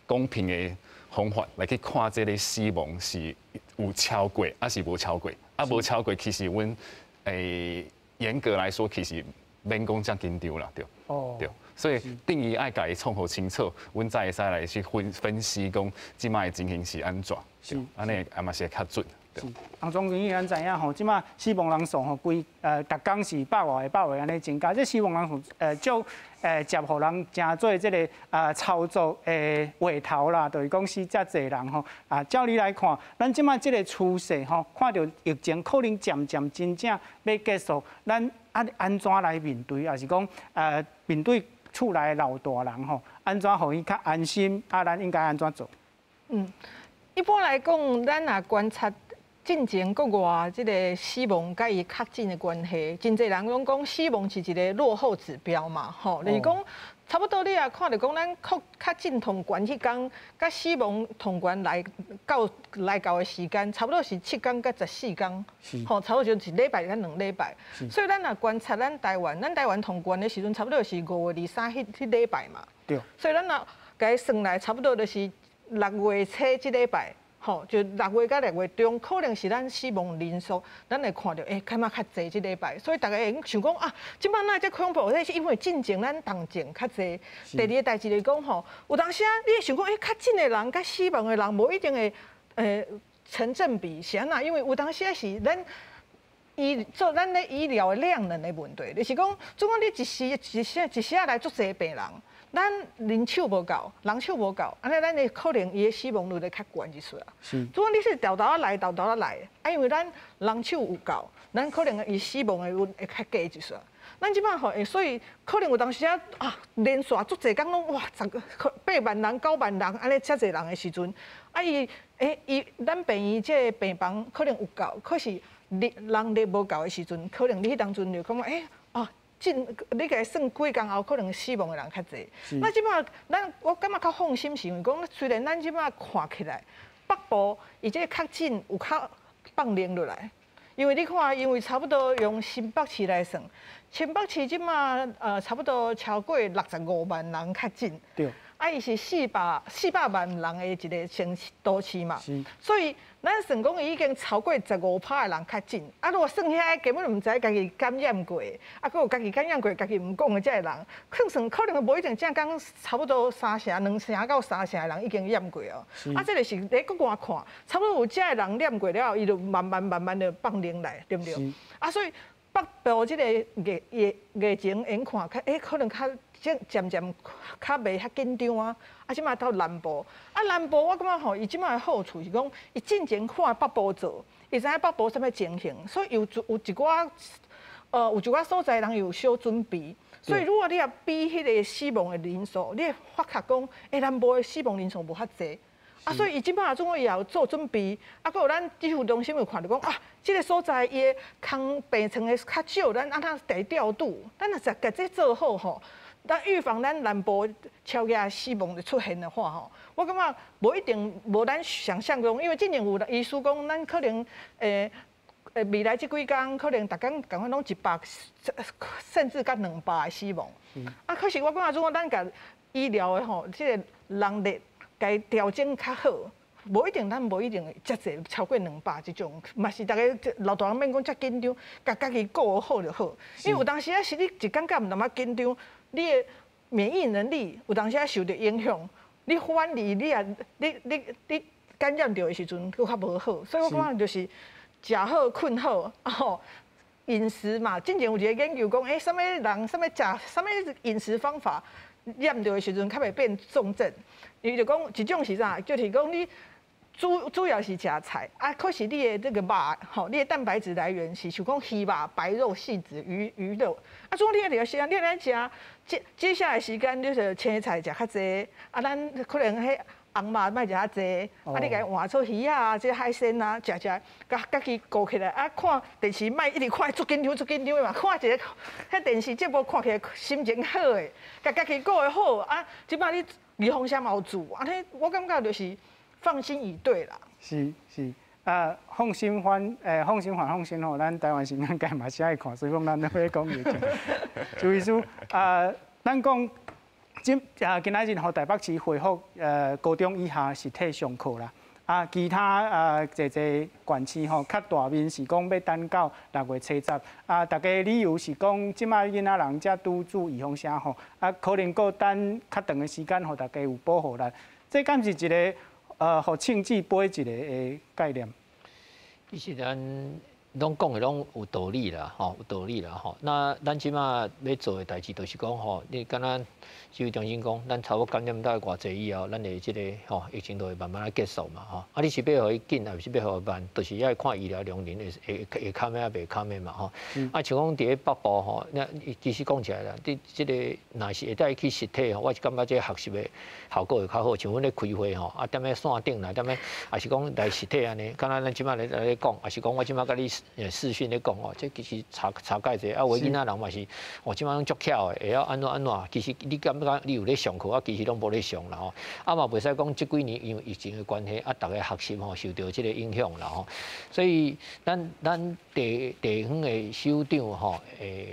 公平的方法來去看這个死亡是有超過，抑是無超過。啊，無超過，其實阮嚴格來說，其實免講遮緊張啦，對。對。所以定義愛共伊創予清楚，阮才會使來去分析講這擺的情形是按怎，按呢也嘛是會較準。是，洪總經理，咱知影吼，這擺死亡人數吼，規逐工是百外个、百外按呢增加，這死亡人數足接予人誠做這个操作的話頭啦，就是講死遮濟人吼。啊，照你來看，咱這擺這个趨勢吼，看著疫情可能漸漸真正欲結束，咱按怎來面對，抑是講面對厝內老大人吼，按怎予伊較安心？啊，咱應該按怎做？嗯，一般來講，咱若觀察進前國外這个死亡佮伊確診的關係，真濟人攏講死亡是一个落後指標嘛，吼，就是講差不多你也看著講咱確確診通關彼工，佮死亡通關來到的時間，差不多是7工佮14工，吼，差不多就一禮拜佮2禮拜。所以咱若觀察咱台灣，咱台灣通關的時陣，差不多是5月23彼彼禮拜嘛。所以咱若共伊算來，差不多就是6月初這禮拜。吼，就6月佮6月中，可能是咱死亡人數，咱會看著，欸，感覺較濟這禮拜，所以大家會想講啊，這擺哪會遮恐怖？這是因為進前咱同症較濟。第二个代誌就是講吼，有當時啊，你會想講，欸，確診的人佮死亡的人無一定會，成正比，是按怎？因為有當時啊是咱醫做咱咧醫療的量能的問題，就是講，總講你一時一時一時仔來足濟病人。咱人手無夠，人手無夠，按呢咱的可能伊的死亡率會較懸一絲啊。如果你是沓沓仔來，沓沓仔來，啊，因為咱人手有夠，咱可能伊死亡的率會較低一絲。咱這擺吼，所以可能有當時啊，啊，連續足濟工攏哇，十個8萬人、9萬人，按呢遮濟人的時陣，啊伊，欸，伊咱病院這个病房可能有夠，可是人力無夠的時陣，可能你彼當陣就感覺欸，啊。進你共伊算幾工後，可能死亡的人較濟。那這擺咱我感覺較放心，是因為講雖然咱這擺看起來北部伊這个確診有較放冷落來，因為你看，因為差不多用新北市來算，新北市這擺差不多超過65萬人確診。啊，伊是400萬人的一个城市都市嘛，所以咱算講伊已經超過15%的人確診。啊，如果算遐根本就毋知家己感染過，啊，閣有家己感染過，家己毋講的這个人，可算可能無一定正講差不多三成、2成到3成的人已經染過哦。啊，這个是佇國外看，差不多有這个人染過了後，伊就慢慢慢慢的放冷來，對毋對？啊，所以北部這个疫情眼看較，欸，可能較漸漸較袂遐緊張啊。啊，這擺到南部，啊，南部我感覺吼，伊這擺的好處是講，伊進前看北部做，伊知影北部啥物情形，所以有一寡所在人有小準備。所以如果你若比彼个死亡的人數，你會發覺講，欸，南部的死亡人數無遐濟。啊，所以伊這擺總歸也有做準備，啊，閣有咱指揮中心有看著講啊，這个所在伊的空病床的較少，咱按怎來調度？咱若是共這做好吼，咱預防咱南部超額死亡的出現的話吼，我感覺無一定無咱想像中，因為之前有醫師講，咱可能未來這幾工可能逐工仝款攏100，甚至到200个死亡。啊，可是我感覺如果咱共醫療的吼，這个能力，共調整較好。無一定，咱無一定會遮濟超過200這種，嘛是逐个老大人免講遮緊張，共家己顧好就好。因為有當時仔是你一感覺毋淡仔緊張，你的免疫能力有當時仔受著影響，你反而你也你你你感染著的時陣，閣較無好。所以我感覺就是食好、睏好，吼，飲食嘛，進前有一個研究講，啥物人、啥物食、啥物飲食方法，染著的時陣較袂變重症。伊就講一種是啥，就是講你主要是食菜，啊，可是你的這個肉，吼，你的蛋白質來源是像講魚肉、白肉、細子、魚肉，啊，總你一定要先，你按呢食，接下來時間就是青菜食較濟，啊，咱可能彼紅肉莫食遐濟，啊，你共伊換做魚仔，這海鮮啊，食食，共家己顧起來，啊，看電視莫一直看足緊張足緊張的嘛，看一个彼電視節目看起來心情好的，共家己顧會好，啊，這擺你預防針嘛有注，按呢我感覺就是放心以對啦。是是，啊，放心番，放心還放心吼，咱台灣新聞界嘛是愛看，所以講咱都欲講疫情。朱醫師，啊，咱講今啊今仔日予台北市恢復高中以下實體上課啦，啊，其他啊濟濟縣市吼較大面是講欲等到6月初10，啊，逐家理由是講這擺囡仔人才拄注預防針吼，啊，可能閣等較長的時間，予大家有保護力，這敢是一个予銃子飛一个的概念？其實咱攏講的攏有道理啦，吼，有道理啦，吼。那咱這馬欲做的代誌，就是講吼，你敢若指揮中心講，咱差不多感染到偌濟以後，咱的這個吼疫情就會慢慢仔結束嘛，吼。啊，你是欲予伊緊，抑是欲予伊慢，就是愛看醫療量能會堪的抑袂堪的嘛，吼。啊，像講佇咧北部吼，那其實講起來啦，你這個若是會當去實體吼，我是感覺這個學習的效果會較好。像阮咧開會吼，啊，踮咧線頂啦，踮咧，抑是講來實體按呢，敢若咱這馬咧講，抑是講我這馬共你視訊咧講哦，這其實差蓋濟啊，有的囡仔人嘛是，哦，這馬攏足巧的，會曉按怎按怎。其實你感覺你有咧上課，啊，其實攏無咧上啦吼。啊嘛袂使講這幾年因為疫情的關係，啊，逐个學習吼受著這個影響啦吼。所以咱地方的首長吼，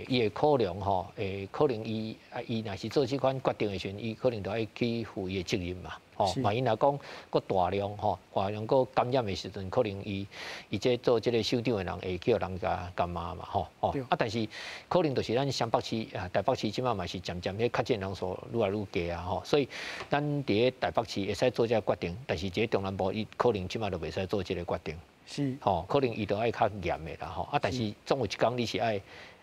伊會考量吼，可能伊啊伊若是做這款決定的時陣，伊可能就愛去負伊的責任嘛。吼，萬一若講閣大量吼，大量閣感染的時陣，可能伊這做這个首長的人會叫人共共罵嘛，吼，吼。啊，但是可能就是咱雙北市啊、台北市這馬嘛是漸漸彼確診人數愈來愈低啊，吼，所以咱佇咧台北市會使做這个決定，但是佇咧中南部伊可能這馬就袂使做這个決定。吼，可能伊就愛較嚴的啦，吼。啊，但是總有一工你是愛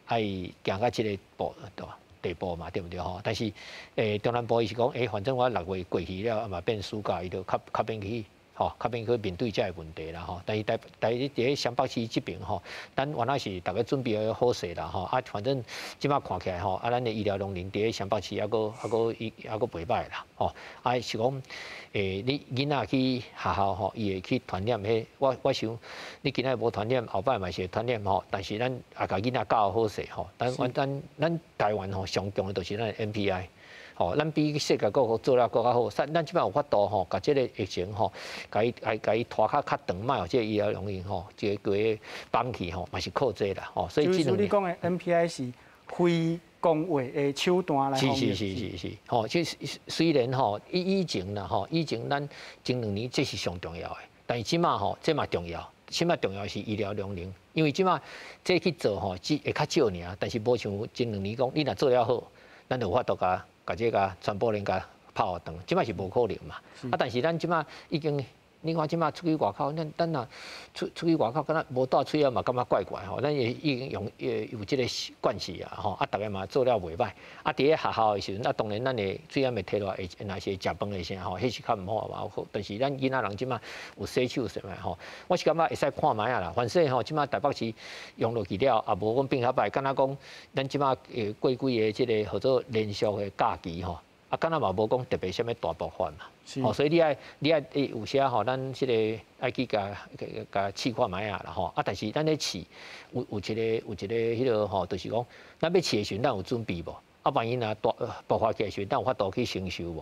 行到這个步，對吧？地步嘛，對毋對吼？但是，中南部伊是講，反正我六月過去了，啊嘛變暑假，伊就較免去，吼，較免去面對這个問題啦，吼。但是但是佇咧雙北市這邊吼，咱原來是逐家準備好勢啦，吼。啊，反正這馬看起來吼，啊，咱的醫療量能佇咧雙北市抑閣抑閣伊抑閣袂䆀啦，吼。啊，是講，你囡仔去學校吼，伊會去傳染彼，我想你今仔無傳染，後擺嘛是會傳染吼。但是咱也共囡仔教好勢吼。咱台灣吼上強的就是咱的 NPI。吼，咱比世界各國做了閣較好，咱這擺有法度吼，共這个疫情吼，共伊拖較長，莫予這个醫療量能吼，這个規个放棄吼，嘛是靠這啦，吼。所以就是你講的 NPI 是非公衛的手段來是是是是是，吼，其實雖然吼以前啦吼，以前咱前兩年這是上重要的，但是這馬吼這嘛重要，這馬重要是醫療量能，因為這馬這去做吼，只會較少爾，但是無像前兩年講，你若做了好，咱就有法度共這个傳播鏈共拍予斷，這馬是無可能嘛。啊，但是咱這馬已經，你看這馬出去外口，咱若出去外口，敢若無戴喙罩嘛，感覺怪怪吼。咱也已經用有這个習慣勢啊吼。啊，逐家嘛做了袂䆀。啊，佇咧學校的時陣，啊，當然咱的喙罨會提落來，會若是會食飯的啥吼，彼是較毋好嘛。但是咱囡仔人這馬有洗手啥物吼，我是感覺會使看覓仔啦。反正吼，這馬台北市用落去了，也無講變較䆀，敢若講咱這馬過幾个這个號做連續的假期吼。啊，敢若嘛無講特別啥物大爆發嘛，吼，所以你愛有時吼，咱這个愛去共共試看覓仔啦吼。啊，但是咱咧試有一个彼个吼，就是講，咱欲試的時陣，咱有準備無？啊，萬一若大爆發起來時陣，咱有法度去承受無？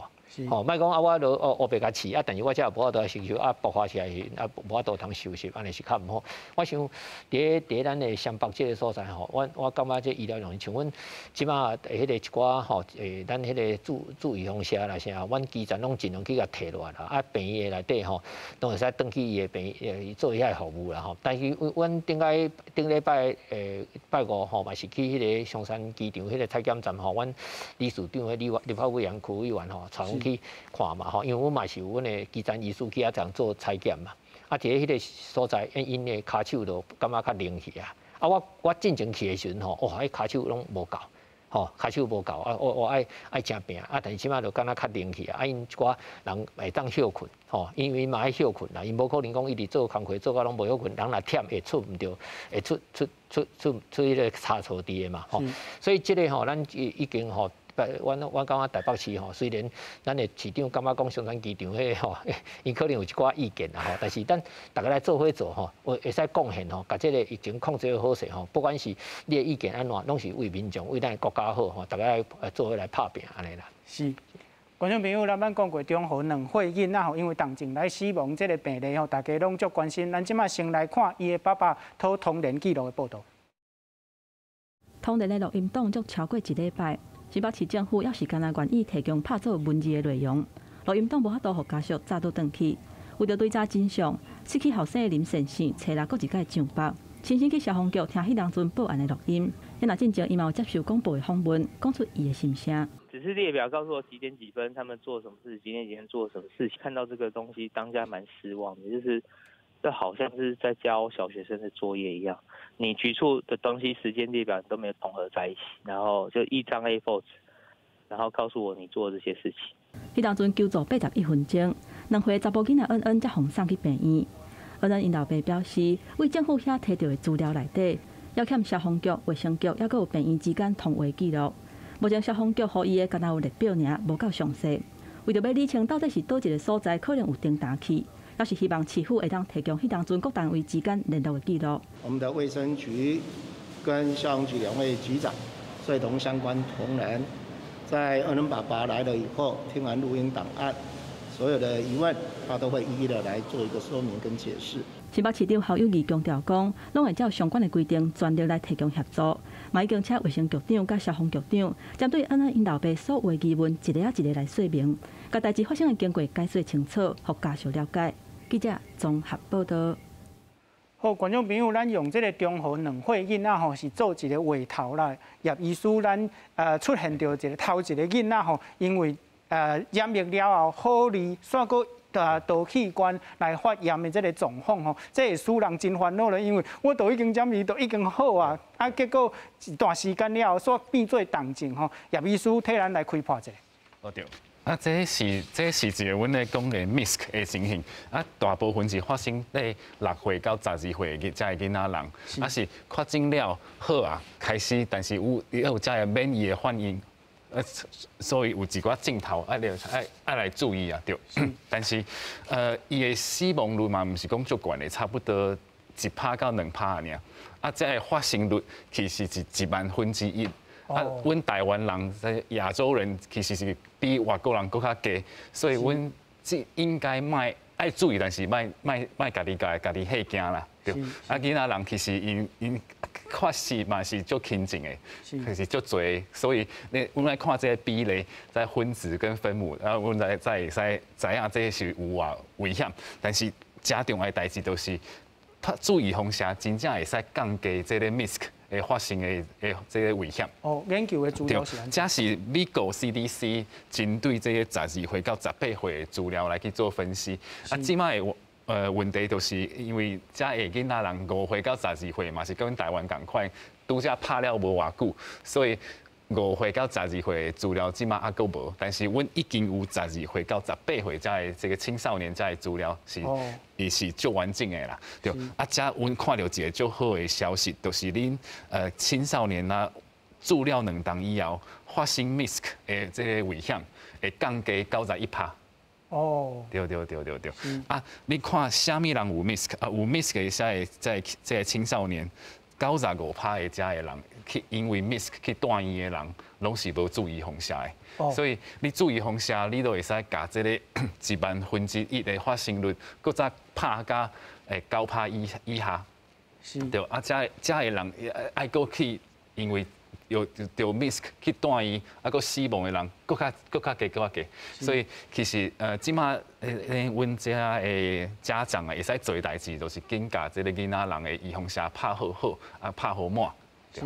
吼，莫講啊，我都哦烏白共試啊，但是我這無法度承受啊，爆發起來啊，無法度通收拾，按呢是較毋好。我想佇咱的雙北這个所在吼，我感覺這醫療用，像阮這馬彼个一寡吼，咱彼个注預防射啦啥，阮基層攏盡量去共提落來啦，啊，病院內底吼，攏會使轉去伊的病院做遐个服務啦吼。但是阮頂擺頂禮拜拜五吼，嘛是去彼个松山機場彼个採檢站吼，阮理事長彼立法委員、區委員吼，帶阮去看嘛吼，因為阮嘛是有阮的基層醫師去遐層做採檢嘛。啊，佇咧彼个所在，𪜶的跤手就感覺較靈氣啊。啊，我進前去的時陣吼，哇，彼跤手攏無夠，吼，跤手無夠啊，我愛誠拚啊，但是這馬就感覺較靈氣啊。啊，𪜶一寡人會當歇睏，吼，因為𪜶嘛愛歇睏啦，𪜶無可能講一直做工課做到攏無歇睏，人若忝會出毋著，會出彼個差錯佇的嘛，吼。所以這个吼，咱已經吼。阮感覺台北市吼，雖然咱的市長感覺講松山機場彼个吼，𪜶可能有一寡意見啦吼，但是咱逐家來做伙做吼，會使貢獻吼，共這个疫情控制好勢吼，不管是你的意見按怎，攏是為民眾、為咱的國家好吼，逐家來做伙來拍拚按呢啦。是，觀眾朋友，咱捌講過中和兩歲囡仔吼，因為重症來死亡這个病例吼，大家攏足關心。咱這馬先來看伊的爸爸討通聯記錄的報導。通聯的錄音檔足超過一禮拜。新北市政府猶是干焦願意提供拍做文字的內容，錄音檔無法度予家屬早倒轉去。為著追查真相，失去後生的林先生，初六閣一擺上北，親身去消防局聽彼當陣報案的錄音。那進前伊嘛有接受廣播的訪問，講出伊的心聲。只是列表告訴我幾點幾分他們做什麼事，幾點幾分做什麼事情。看到這個東西，當下蠻失望的，就是這好像是在教小學生的作業一樣。你局處的東西時間列表都沒有統合在一起，然後就一張 A4 紙，然後告訴我你做這些事情。彼當陣求助81分鐘，2歲查埔囡仔恩恩才予送去病院。恩恩𪜶老爸表示，為政府遐提著的資料內底，猶欠消防局、衛生局，猶閣有病院之間通話記錄。目前消防局予伊的干焦有列表爾，無夠詳細。為著欲理清到底是佗一个所在可能有叮當去，猶是希望市府會當提供彼當陣各單位之間聯絡的記錄。我們的衛生局跟消防局兩位局長，率同相關同仁，在恩恩爸爸來了以後，聽完錄音檔案，所有的疑問，他都會一一的來做一個說明跟解釋。新北市長侯友宜強調講，攏會照相關的規定，全力來提供協助。嘛已經請衛生局長佮消防局長，針對恩恩𪜶老爸所有的疑問，一个仔一个來說明，共代誌發生的經過解說清楚，予家屬了解。記者綜合報道。好，觀眾朋友，咱用這个中和2歲囡仔吼，是做一个話頭啦。葉醫師，咱出現著一个頭一个囡仔吼，因為染疫了後好利，煞閣多器官來發炎的這个狀況吼，這會使人真煩惱咧，因為我都已經染疫，都已經好啊，啊，結果一段時間了後，煞變做重症吼。葉醫師替咱來開破一下。哦對。啊，這是一个阮咧講的 MIS-C 的情形，啊，大部分是發生佇6歲到12歲的遮的囡仔人，啊是確診了好啊，開始，但是有遮的免疫的反應，所以有一寡症頭愛來注意啊，對。但是伊的死亡率嘛，毋是講足懸的，差不多1趴到2趴爾，啊，這个發生率其實是1萬分之一。啊，阮台灣人在亞洲人其實是比外國人閣較低，所以阮這應該莫愛注意，但是莫家己嚇驚啦，對。啊，囡仔人其實𪜶確實嘛是足輕症的，其實足濟，所以你阮來看這个比例，在分子跟分母，啊，阮才會使知影這是有偌危險。但是誠重要的代誌就是，注預防射真正會使降低這个 MIS-C 會發生的這个危險。哦，研究的資料是按這是美國 CDC 針對這个12歲到18歲的資料來去做分析。啊，這擺的問題就是因為遮的囡仔人5歲到12歲嘛是佮阮台灣仝款，拄才拍了無偌久，所以5歲到12歲的資料這擺猶閣無，但是阮已經有12歲到18歲遮的這个青少年遮的資料是，伊是足完整的啦。對，啊，遮阮看著一个足好的消息，就是恁青少年啊注了2針以後發生 MIS-C 的這个危險會降低91趴。對對對對對。啊，你看啥物人有 MIS-C 啊？有 MIS-C 的這个青少年， 95%的遮的人去因為 MIS-C 去住院的人，攏是無注預防射的。所以你注預防射，你都會使共這个1/100,000的發生率，閣再拍甲9%以下。對，啊，遮遮的人愛閣去因為有著 MIS-C 去住院，啊，閣死亡的人，閣較低，閣較低。所以其實這馬阮遮的家長啊，會使做的代誌，就是緊共這个囡仔人的預防射拍好好，啊，拍好滿。是，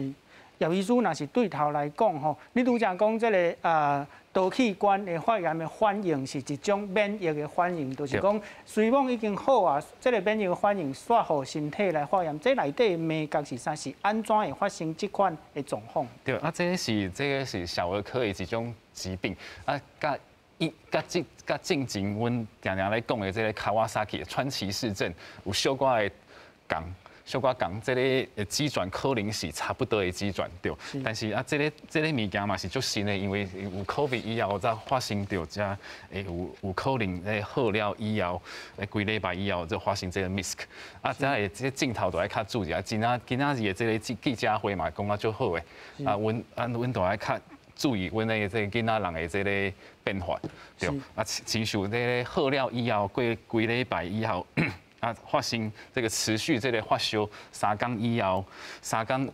葉醫師，若是對頭來講吼，你拄才講這个多器官的發炎的反應是一種免疫的反應，就是講雖罔已經好啊，這个免疫的反應煞予身體來發炎，這內底眉角是啥？是按怎會發生這款的狀況？對，啊，這个是小兒科的一種疾病，啊，佮伊佮這佮進前阮定定咧講的這个 Kawasaki 川崎氏症有小可的仝。小可仝，這个機轉可能是差不多的機轉對，但是啊，這个物件嘛是足新的，因為有 COVID 以後才發生著，才會有可能咧好了以後，幾禮拜以後就發生這个 MIS-C，啊，這个這症頭都愛較注意啊，今仔日的這个記者會嘛講啊足好的，啊，阮都愛較注意阮的這个囡仔人的這个變化，對，啊，親像這个好了以後，過幾禮拜以後。啊，發生這个持續這个發燒3工以後，三工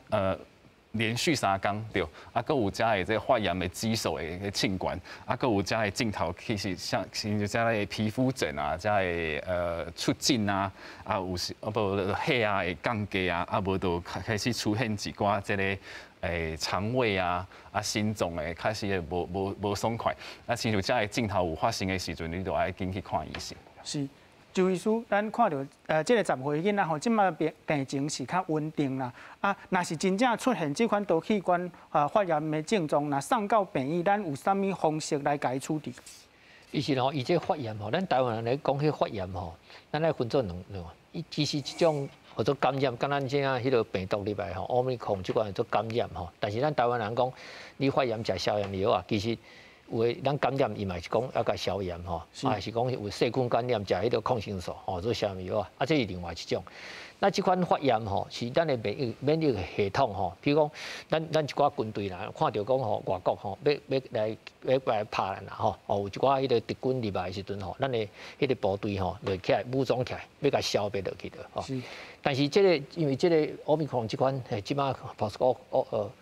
連續三工對，啊，閣有遮的這个發炎的指數會升懸，啊，閣有遮的症頭，其實像像遮的皮膚疹啊，遮的出疹啊，啊有時啊無血壓會降低啊，啊無就開始出現一寡這个腸胃啊，啊心臟的開始會無爽快，啊，親像遮的症頭有發生的時陣，你就愛緊去看醫生。是。周醫師，咱看著這个10歲囡仔吼，這馬病情是較穩定啦。啊，若是真正出現這款多器官發炎的症狀，若送到病院，咱有啥物方式來共伊處置？其實吼，伊這發炎吼，咱台灣人咧講彼發炎吼，咱愛分做兩，伊其實這種叫做感染，敢咱這樣彼个病毒入來吼，Omicron 這款叫做感染吼。但是咱台灣人講，你發炎食消炎藥啊，其實有的咱感染伊嘛是講愛共消炎吼，啊是講有細菌感染食彼个抗生素吼做消炎藥啊，啊這是另外一種。那這款發炎吼是咱的免疫系統吼，比如講咱一寡軍隊啦，看著講吼外國吼欲來拍咱啦吼，哦有一寡彼个敵軍入來的時陣吼，咱的彼个部隊吼就起來武裝起來，欲共消滅落去著吼。但是這个因為這个 Omicron 這款這馬 post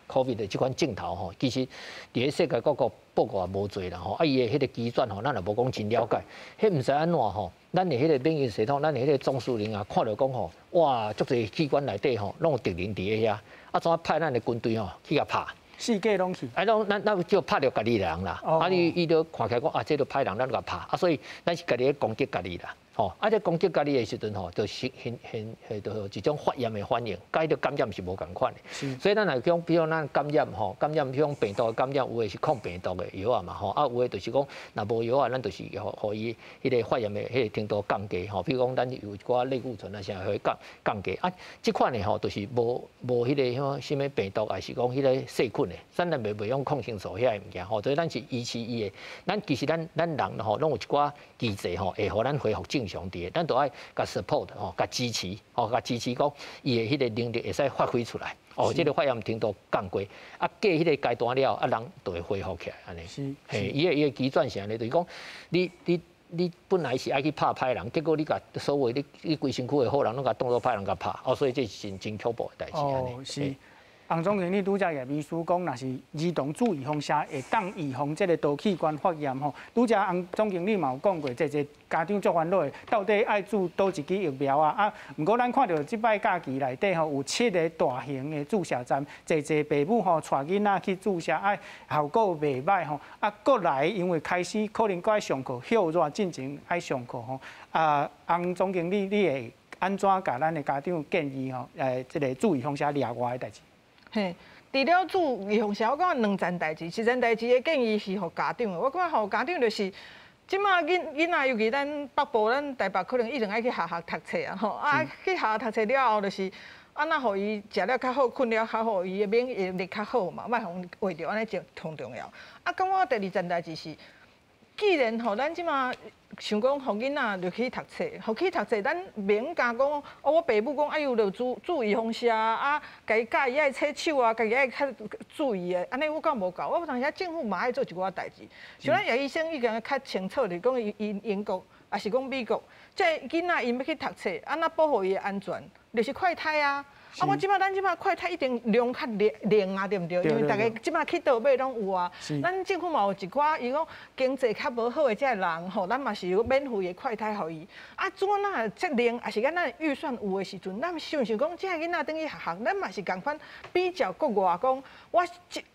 COVID 的這款症頭吼，其實佇咧世界各國報告也無濟啦吼，啊伊的彼个機轉吼，咱也無講真了解，彼毋知按怎吼，咱的彼个免疫系統，咱的彼个總司令啊，看著講吼，哇，足濟器官內底吼，攏有敵人佇咧遐，啊怎派咱的軍隊吼去共拍？四界攏去。啊，攏咱叫拍著家己人啦，啊伊就看起來講啊，這都歹人，咱共拍，啊所以咱是家己咧攻擊家己啦。吼，啊！這攻擊家己的時陣吼，就現現現就一種發炎的反應，佮彼个感染是無仝款的。所以咱若講，比如咱感染吼，感染比如講病毒的感染，有的是抗病毒的藥啊嘛吼，啊有的就是講，若無藥啊，咱就是予伊彼个發炎的彼个程度降低吼。比如講，咱有一寡類固醇啊啥，予伊降低。啊，這款的吼，就是無彼个啥物病毒，抑是講彼个細菌的，咱袂用抗生素遐个物件吼。所以咱是維持伊的，咱其實咱人吼，攏有一寡機制吼，會予咱恢復正常佇的，咱都愛共 support 吼，共支持吼，共支持講伊的彼个能力會使發揮出來。哦，這个發炎程度降低，啊過彼个階段了，啊人就會恢復起來按呢。嘿，伊的機轉是按呢，就是講你本來是愛去拍歹人，結果你共所有你規身軀的好人攏共當做歹人共拍，哦，所以這是真恐怖的代誌按呢。哦，是。洪總經理拄才葉醫師講，若是兒童注預防射會當預防這个多器官發炎吼。拄才洪總經理嘛有講過，這這家長足煩惱的，到底愛注佗一支疫苗啊？啊，毋過咱看著這擺假期內底吼，有7个大型的注射站，濟濟爸母吼帶囡仔去注射，啊，效果袂䆀吼。啊，閣來因為開始可能閣愛上課，歇熱進前愛上課吼。啊，洪總經理，你會按怎共咱的家長建議吼？這个注預防射額外的代誌？嘿，除了注預防射，我感覺兩層代誌，一層代誌的建議是予家長的。我感覺予家長就是，這馬囡仔，尤其咱北部，咱台北可能一定愛去學校讀冊啊，吼啊去學校讀冊了後，就是按怎予伊食了較好，睏了較好，伊的免疫力較好嘛，莫予患著按呢真重要。啊，感覺第二層代誌是，既然吼，咱這馬想講，予囡仔入去讀冊，予去讀冊，咱袂用敢講，哦，我爸母講，哎喲，著注意風險啊，家己教伊愛洗手啊，家己愛較注意的，按呢我感覺無夠。我有當時政府嘛愛做一寡代誌，像咱葉醫生已經較清楚，就講伊英國，抑是講美國，這囡仔𪜶欲去讀冊，按怎保護伊的安全，就是快篩啊。啊！我這馬咱這馬快篩一定量較靈啊，對毋對？因為逐家這馬去佗買攏有啊。咱政府嘛有一寡，伊講經濟較無好的這个人吼，咱嘛是有免費的快篩予伊。啊，怎若這靈，抑是講咱預算有的時陣，咱想想講，這个囡仔轉去學校，咱嘛是仝款比較國外講，我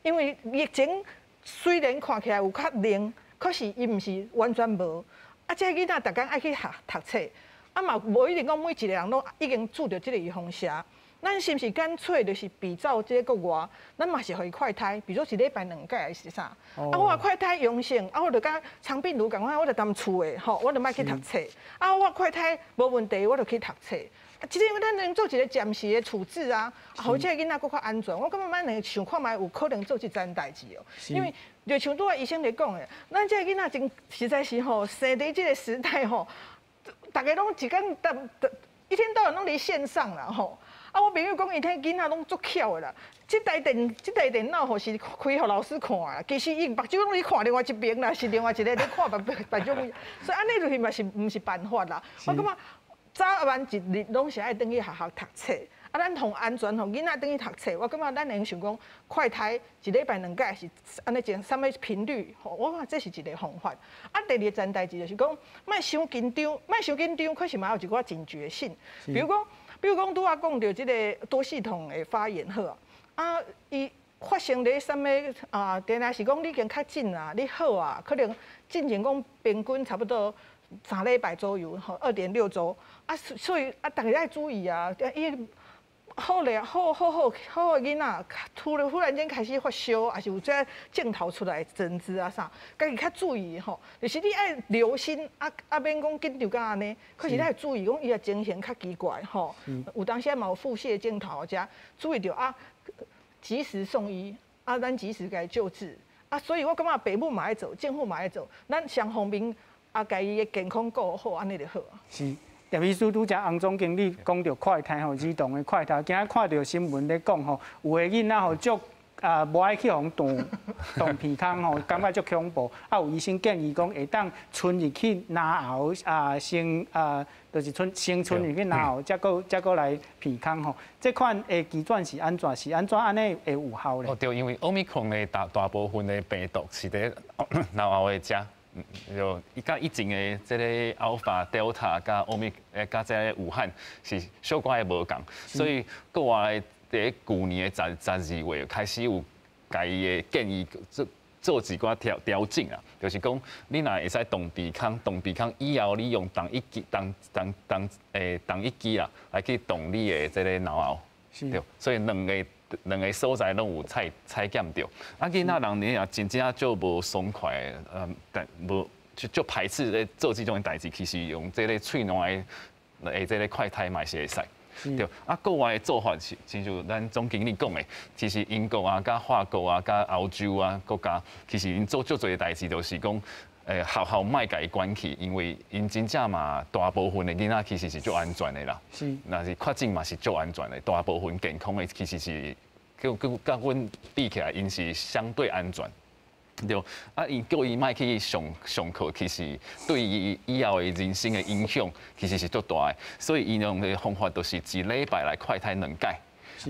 因為疫情雖然看起來有較靈，可是伊毋是完全無。啊，這个囡仔逐工愛去學讀冊，啊嘛無一定講每一個人攏已經注著這个預防射。咱是毋是乾脆就是比照這個國外，咱嘛是予伊快篩，比如說一禮拜兩擺還是啥？啊，我快篩陽性，啊，我就佮腸病毒仝款，我就踮厝的吼，我就莫去讀冊。啊，我快篩無問題，我就去讀冊。啊，這個咱能做一個暫時的處置啊，予這个囡仔閣較安全。我感覺咱兩個想看覓有可能做這層代誌哦，因為就像拄仔醫生咧講的，咱這個囡仔真實在是吼，生佇這個時代吼，逐家攏一工一天到晚攏佇線上啦吼。啊，我朋友講，伊彼囡仔攏足巧的啦。這台電腦吼是開予老師看啦，其實伊目睭攏佇看另外一邊啦，是另外一個咧看別別別種物。所以按呢落去嘛是毋是辦法啦。我感覺早晚一日攏是愛轉去學校讀冊。啊，咱予安全，予囡仔轉去讀冊。我感覺咱會想講快篩一禮拜兩擺是按呢種啥物頻率？吼，我感覺這是一個方法。啊，第二個層代誌就是講，莫傷緊張，莫傷緊張，可是嘛有一寡警覺性。比如講，拄仔講著這個多系統的發炎好啊，啊，伊發生佇啥物啊？定定是講你已經確診啊，你好啊，可能進前講平均差不多3禮拜左右，吼，2.6週啊，所以啊，逐家愛注意啊，伊好咧，好好好好的囡仔，突然間開始發燒，抑是有這症頭出來疹子啊啥，家己較注意吼。就是你愛留心，啊啊，免講緊張甲按呢，可是你愛注意講伊的情形較奇怪吼。有當時嘛有腹瀉症頭遮，注意著啊，及時送醫，啊，咱及時共伊救治。啊，所以我感覺爸母嘛愛做，政府嘛愛做，咱雙方面啊，共伊的健康顧好，按呢就好啊。是。葉醫師拄才洪總經理講著快篩吼，兒童的快篩，今仔看著新聞咧講吼，有的囡仔吼足啊無愛去予動動鼻孔吼，感覺足恐怖。啊，有醫生建議講會當伸入去嚨喉啊，先啊，就是伸先伸入去嚨喉，才閣來鼻孔吼。這款的機轉是按怎？是按怎按呢會有效咧？哦，對，因為奧密克戎的大部分的病毒是佇嚨喉的遮。就伊佮以前的這个 Alpha、Delta 佮奧密佮這个武漢是小可的無仝，所以國外佇舊年的12月開始有共伊的建議做一寡調整啊，就是講你若會使動鼻孔，動鼻孔以後你用同一支同同同同一支啦，來去動你的這个嚨喉，對，所以兩個所在攏有採檢著。啊，囡仔人你也真正足無爽快的，但無就排斥咧做這種代誌，其實用這个喙瀾的這个快篩嘛是會使。對，啊，國外的做法是，親像咱總經理講的，其實英國啊、佮法國啊、佮歐洲啊國家，其實𪜶做足濟代誌，就是講，學校莫共伊關起，因為𪜶真正嘛大部分的囡仔其實是足安全的啦。若是確診嘛是足安全的，大部分健康的其實是，佮阮比起來，𪜶是相對安全。對，啊，𪜶叫伊莫去上課，其實對伊以後的人生的影響，其實是足大的。所以𪜶用的方法就是一禮拜來快篩兩擺。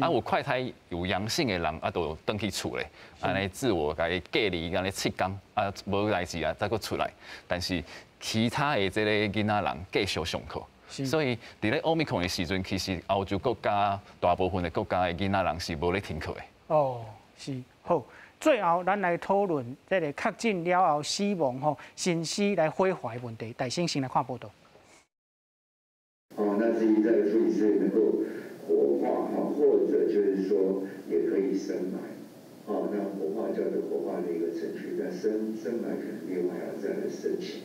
啊，有快篩有陽性的人，啊，就轉去厝咧，按呢自我共伊隔離，按呢7工，啊，無代誌啊，再閣出來。但是其他的這个囡仔人繼續上課。所以佇咧奧密克戎的時陣，其實歐洲國家大部分的國家的囡仔人是無咧停課的。哦，是好。最後，咱來討論這个確診了後死亡吼，徇私來火化的問題。大先先來看報道。哦，那至於在處理是能夠火化哈，或者就是說也可以深埋。哦，那火化叫做火化的一個程序，但深埋可能另外要再來申請。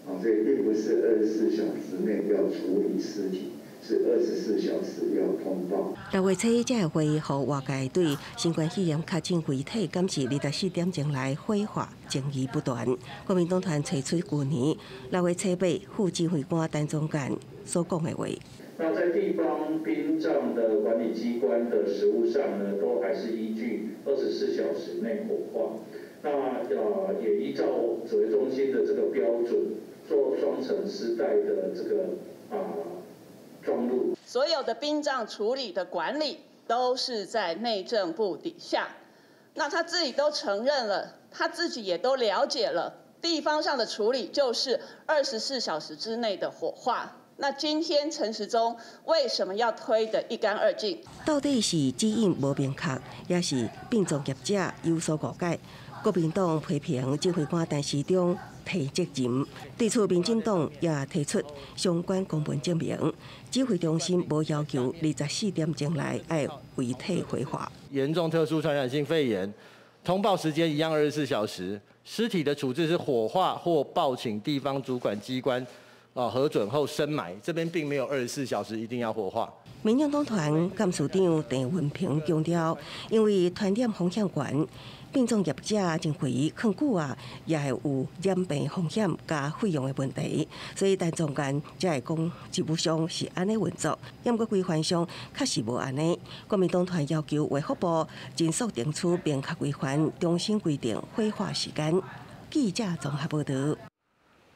啊，所以並不是24小時內要處理屍體，是24小時要通報。六月初一才會予外界對新冠肺炎確診遺體敢是24點鐘內火化，爭議不斷。國民黨團提出舊年6月初8副指揮官陳宗幹所講的話。那在地方殯葬的管理機關的實務上呢，都還是依據24小時內火化。那也依照指揮中心的這個標準，做雙層屍袋的這個裝入。所有的殯葬處理的管理都是在內政部底下。那他自己都承認了，他自己也都了解了，地方上的處理就是24小時之內的火化。那今天陳時中為什麼要推得一乾二淨？到底是指引無明確，抑是殯葬業者有所誤解？國民黨批評指揮官陳時中推責任，對此民進黨也提出相關公文證明，指揮中心無要求24點鐘內愛遺體火化。嚴重特殊傳染性肺炎，通報時間一樣24小時，屍體的處置是火化或報請地方主管機關核准後深埋，這邊並沒有24小時一定要火化。民眾黨團幹事長鄭文平強調，因為傳染風險懸，殯葬業者認為囥久啊，也會有染病風險佮費用的問題，所以陳宗幹才會講事務上是按呢運作，毋過規範上確實無按呢。國民黨團要求衛福部盡速定出明確規範，重新規定火化時間。記者綜合報道。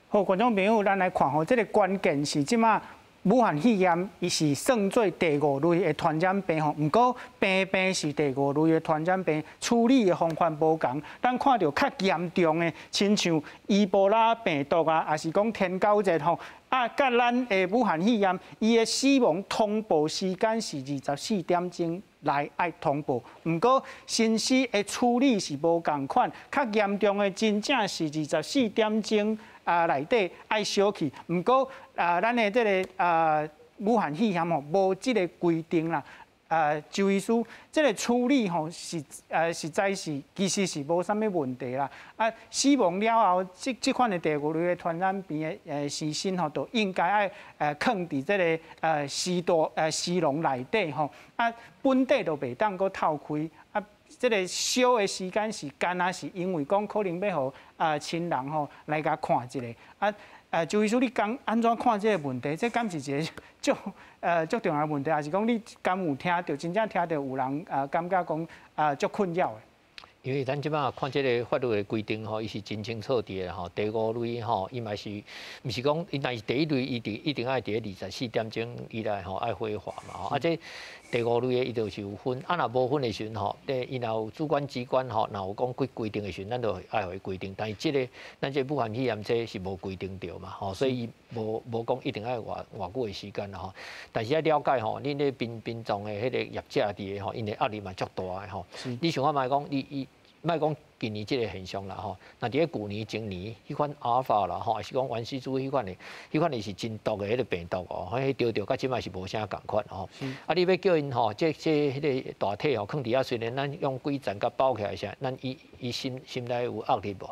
好，觀眾朋友，咱來看吼，這個關鍵是這馬武漢肺炎，伊是算做第五類的傳染病吼。毋過病病是第五類的傳染病，處理的方法無仝。咱看著較嚴重的，親像伊波拉病毒啊，抑是講天狗熱吼，啊，佮咱的武漢肺炎，伊的死亡通報時間是24點鐘內愛通報。毋過身屍的處理是無仝款，較嚴重的真正是24點鐘內底愛燒去，毋過啊，咱的這個武漢肺炎吼，無這個規定啦。周醫師，這個處理吼是實在是其實是無啥物問題啦。啊，死亡了後，這款的第五類的傳染病的屍身吼，就應該愛囥佇這個屍袋屍籠內底吼。啊，本底就袂當閣透開啊。這個燒的時間是干焦是因為講可能欲予親人吼來共看一下啊。周醫師，你講按怎看這個問題？這敢是一個足重要的問題，抑是講你敢有聽著真正聽著有人感覺講足困擾的？因為咱這擺看這個法律的規定吼，伊是真清楚佇的吼。第五類吼，伊嘛是，毋是講伊若是第一類，伊一定愛佇24點鐘以內吼愛火化嘛吼。啊，這第五類的伊就是有分，啊，若無分的時陣吼，伊若有主管機關吼，若有講規規定的時陣，咱就愛予伊規定。但是這個咱這武漢肺炎這是無規定著嘛吼，所以伊無講一定愛偌偌久的時間啦吼。但是愛了解吼，恁咧殯殯葬的彼個業者佇个吼，𪜶的壓力嘛足大的吼。你想看覓講，你伊莫講近年這個現象啦吼，若佇咧舊年、前年，彼款阿爾法啦吼，抑是講原始株彼款的，彼款的是真毒的彼個病毒哦，彼著著佮這擺是無啥仝款吼。啊，你欲叫𪜶吼，這彼個大體吼，囥佇遐，雖然咱用幾層共包起來啥，咱伊伊心心內有壓力無？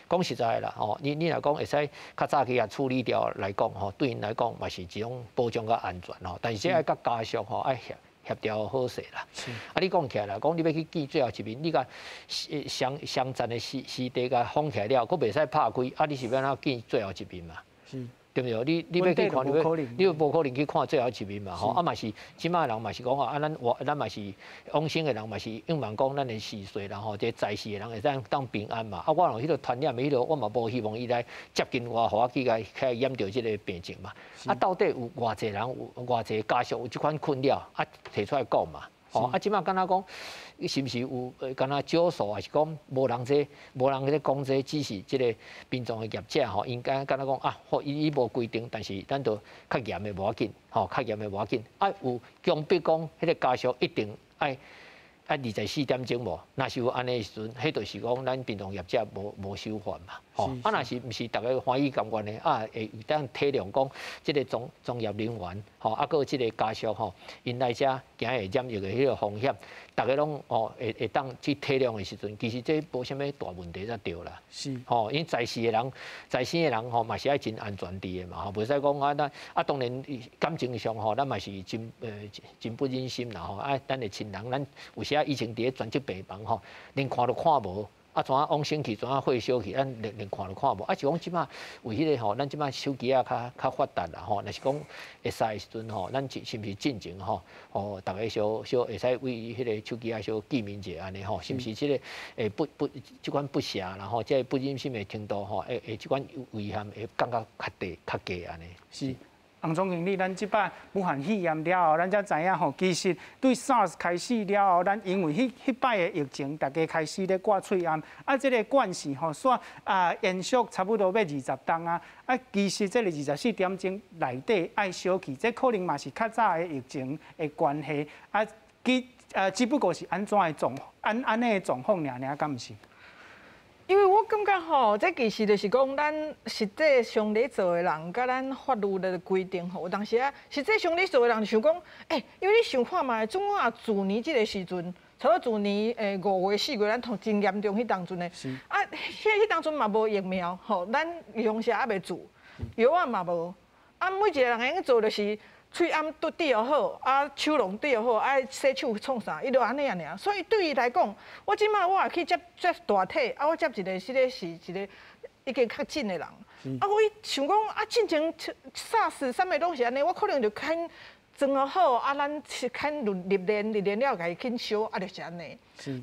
講實在的啦吼，你若講會使較早去共處理掉來講吼，對𪜶來講嘛是一種保障佮安全吼。但是這愛佮家屬吼愛協協調好勢啦。啊，你講起來啦，講你欲去見最後一面，你共雙雙層的屍屍袋共封起來了，閣袂使拍開，啊，你是欲按怎見最後一面嘛？對毋對？你欲去看，你欲無可能去看最後一面嘛？吼，啊嘛是，這擺人嘛是講啊，咱活咱嘛是往生的人嘛是向望講咱的逝世人吼，這在世的人會當當平安嘛。啊，我若彼個傳染的彼個，我嘛無希望伊來接近我，予我去共去染著這個病症嘛。啊，到底有偌濟人有偌濟家屬有這款困擾，啊，提出來講嘛。吼，啊，這擺敢若講，是毋是有敢若少數，抑是講無人這無人咧講這，只是這個殯葬的業者吼，應該敢若講啊，好伊伊無規定，但是咱就較嚴的無要緊，吼，較嚴的無要緊。啊，有強迫講彼個家屬一定愛爱24点钟无？若是有按呢时阵，彼就是讲咱殡葬业者无守法嘛。吼，啊，若是毋是逐家欢喜甘愿的，啊，会当体谅讲这个专业人员，吼，啊，阁有这个家属吼，𪜶来遮惊会染疫的彼个风险，逐家拢吼会当去体谅的时阵，其实这无啥物大问题才对啦。吼，因在世的人，在生的人吼嘛是爱真安全伫的嘛，吼，袂使讲啊，咱啊当然感情上吼，咱嘛是真不忍心啦吼，啊，咱的亲人，咱有时啊以前伫咧专职病房吼，连看都看无。啊，怎啊往生去，怎啊火烧去，咱连看都看无。啊，是讲这马为彼个吼，咱这马手机仔较发达啦吼，若是讲会使的时阵吼，咱是毋是进前吼，哦，逐家小小会使为彼个手机仔小记名者按呢吼，是毋是这个会不不这款不舍啦吼，这个不忍心的程度吼，会这款危险会降较较低较低按呢。是。洪总经理，咱这摆武汉肺炎了后，咱才知影吼，其实对 SARS 开始了后，咱因为彼摆的疫情，大家开始咧挂喙罨，啊，这个惯势吼，煞啊延续差不多欲20冬啊，啊，其实这个24点钟内底爱烧去，这可能嘛是较早的疫情的关系，啊，只不过是按怎的状，按呢的状况尔尔，敢毋是？因为我感觉吼，这其实就是讲，咱实际上咧做的人，佮咱法律的规定吼，有当时啊，实际上咧做的人就想讲，欸，因为你想看觅，总啊自年这个时阵，差不多自年5月4月，咱同真严重彼当阵的，啊，彼当阵嘛无疫苗，吼，咱预防射犹未注，药仔嘛无，啊，每一个人会用做就是喙罨都对好，啊，手拢对好，啊，洗手创啥，伊就按呢尔。所以对伊来讲，我这马我也去接接大体，啊，我接一个这个是一个已经确诊的人，啊，我想讲啊，进前 SARS 啥物拢是按呢，我可能就牵装好，啊，咱是牵入入殓，入殓了共伊去烧，啊，就是按呢。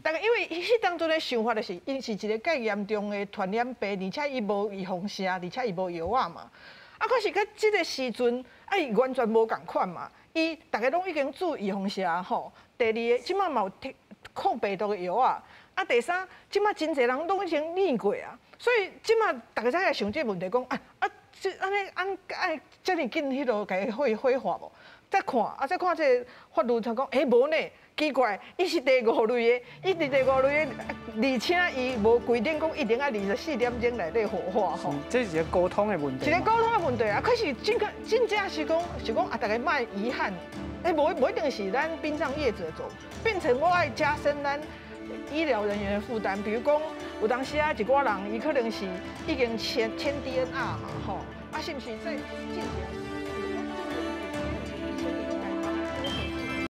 但是因为彼当阵的想法就是，𪜶是一个介严重的传染病，而且伊无预防射，而且伊无药仔嘛。啊，可是到这个时阵，啊，伊完全无仝款嘛。伊逐家拢已经注预防射吼。第二个，这马嘛有抗病毒的药仔。啊，第三，这马真济人拢已经染过啊，所以这马逐家才来想这个问题，讲啊啊，这按呢按爱遮尔紧彼落共伊火化无？再看啊，再看这个法律，他讲，欸，无呢，奇怪，伊是第五类的，伊是第五类的，而且伊无规定讲一定爱24点钟内底火化吼。这是一个沟通的问题。一个沟通的问题啊，可是真真正是讲，是讲啊，逐家莫遗憾，欸，无一定是咱殡葬业者做，变成我爱加深咱医疗人员的负担。比如讲，有当时啊，一寡人伊可能是已经签 DNR 嘛，吼，啊，是毋是在进前？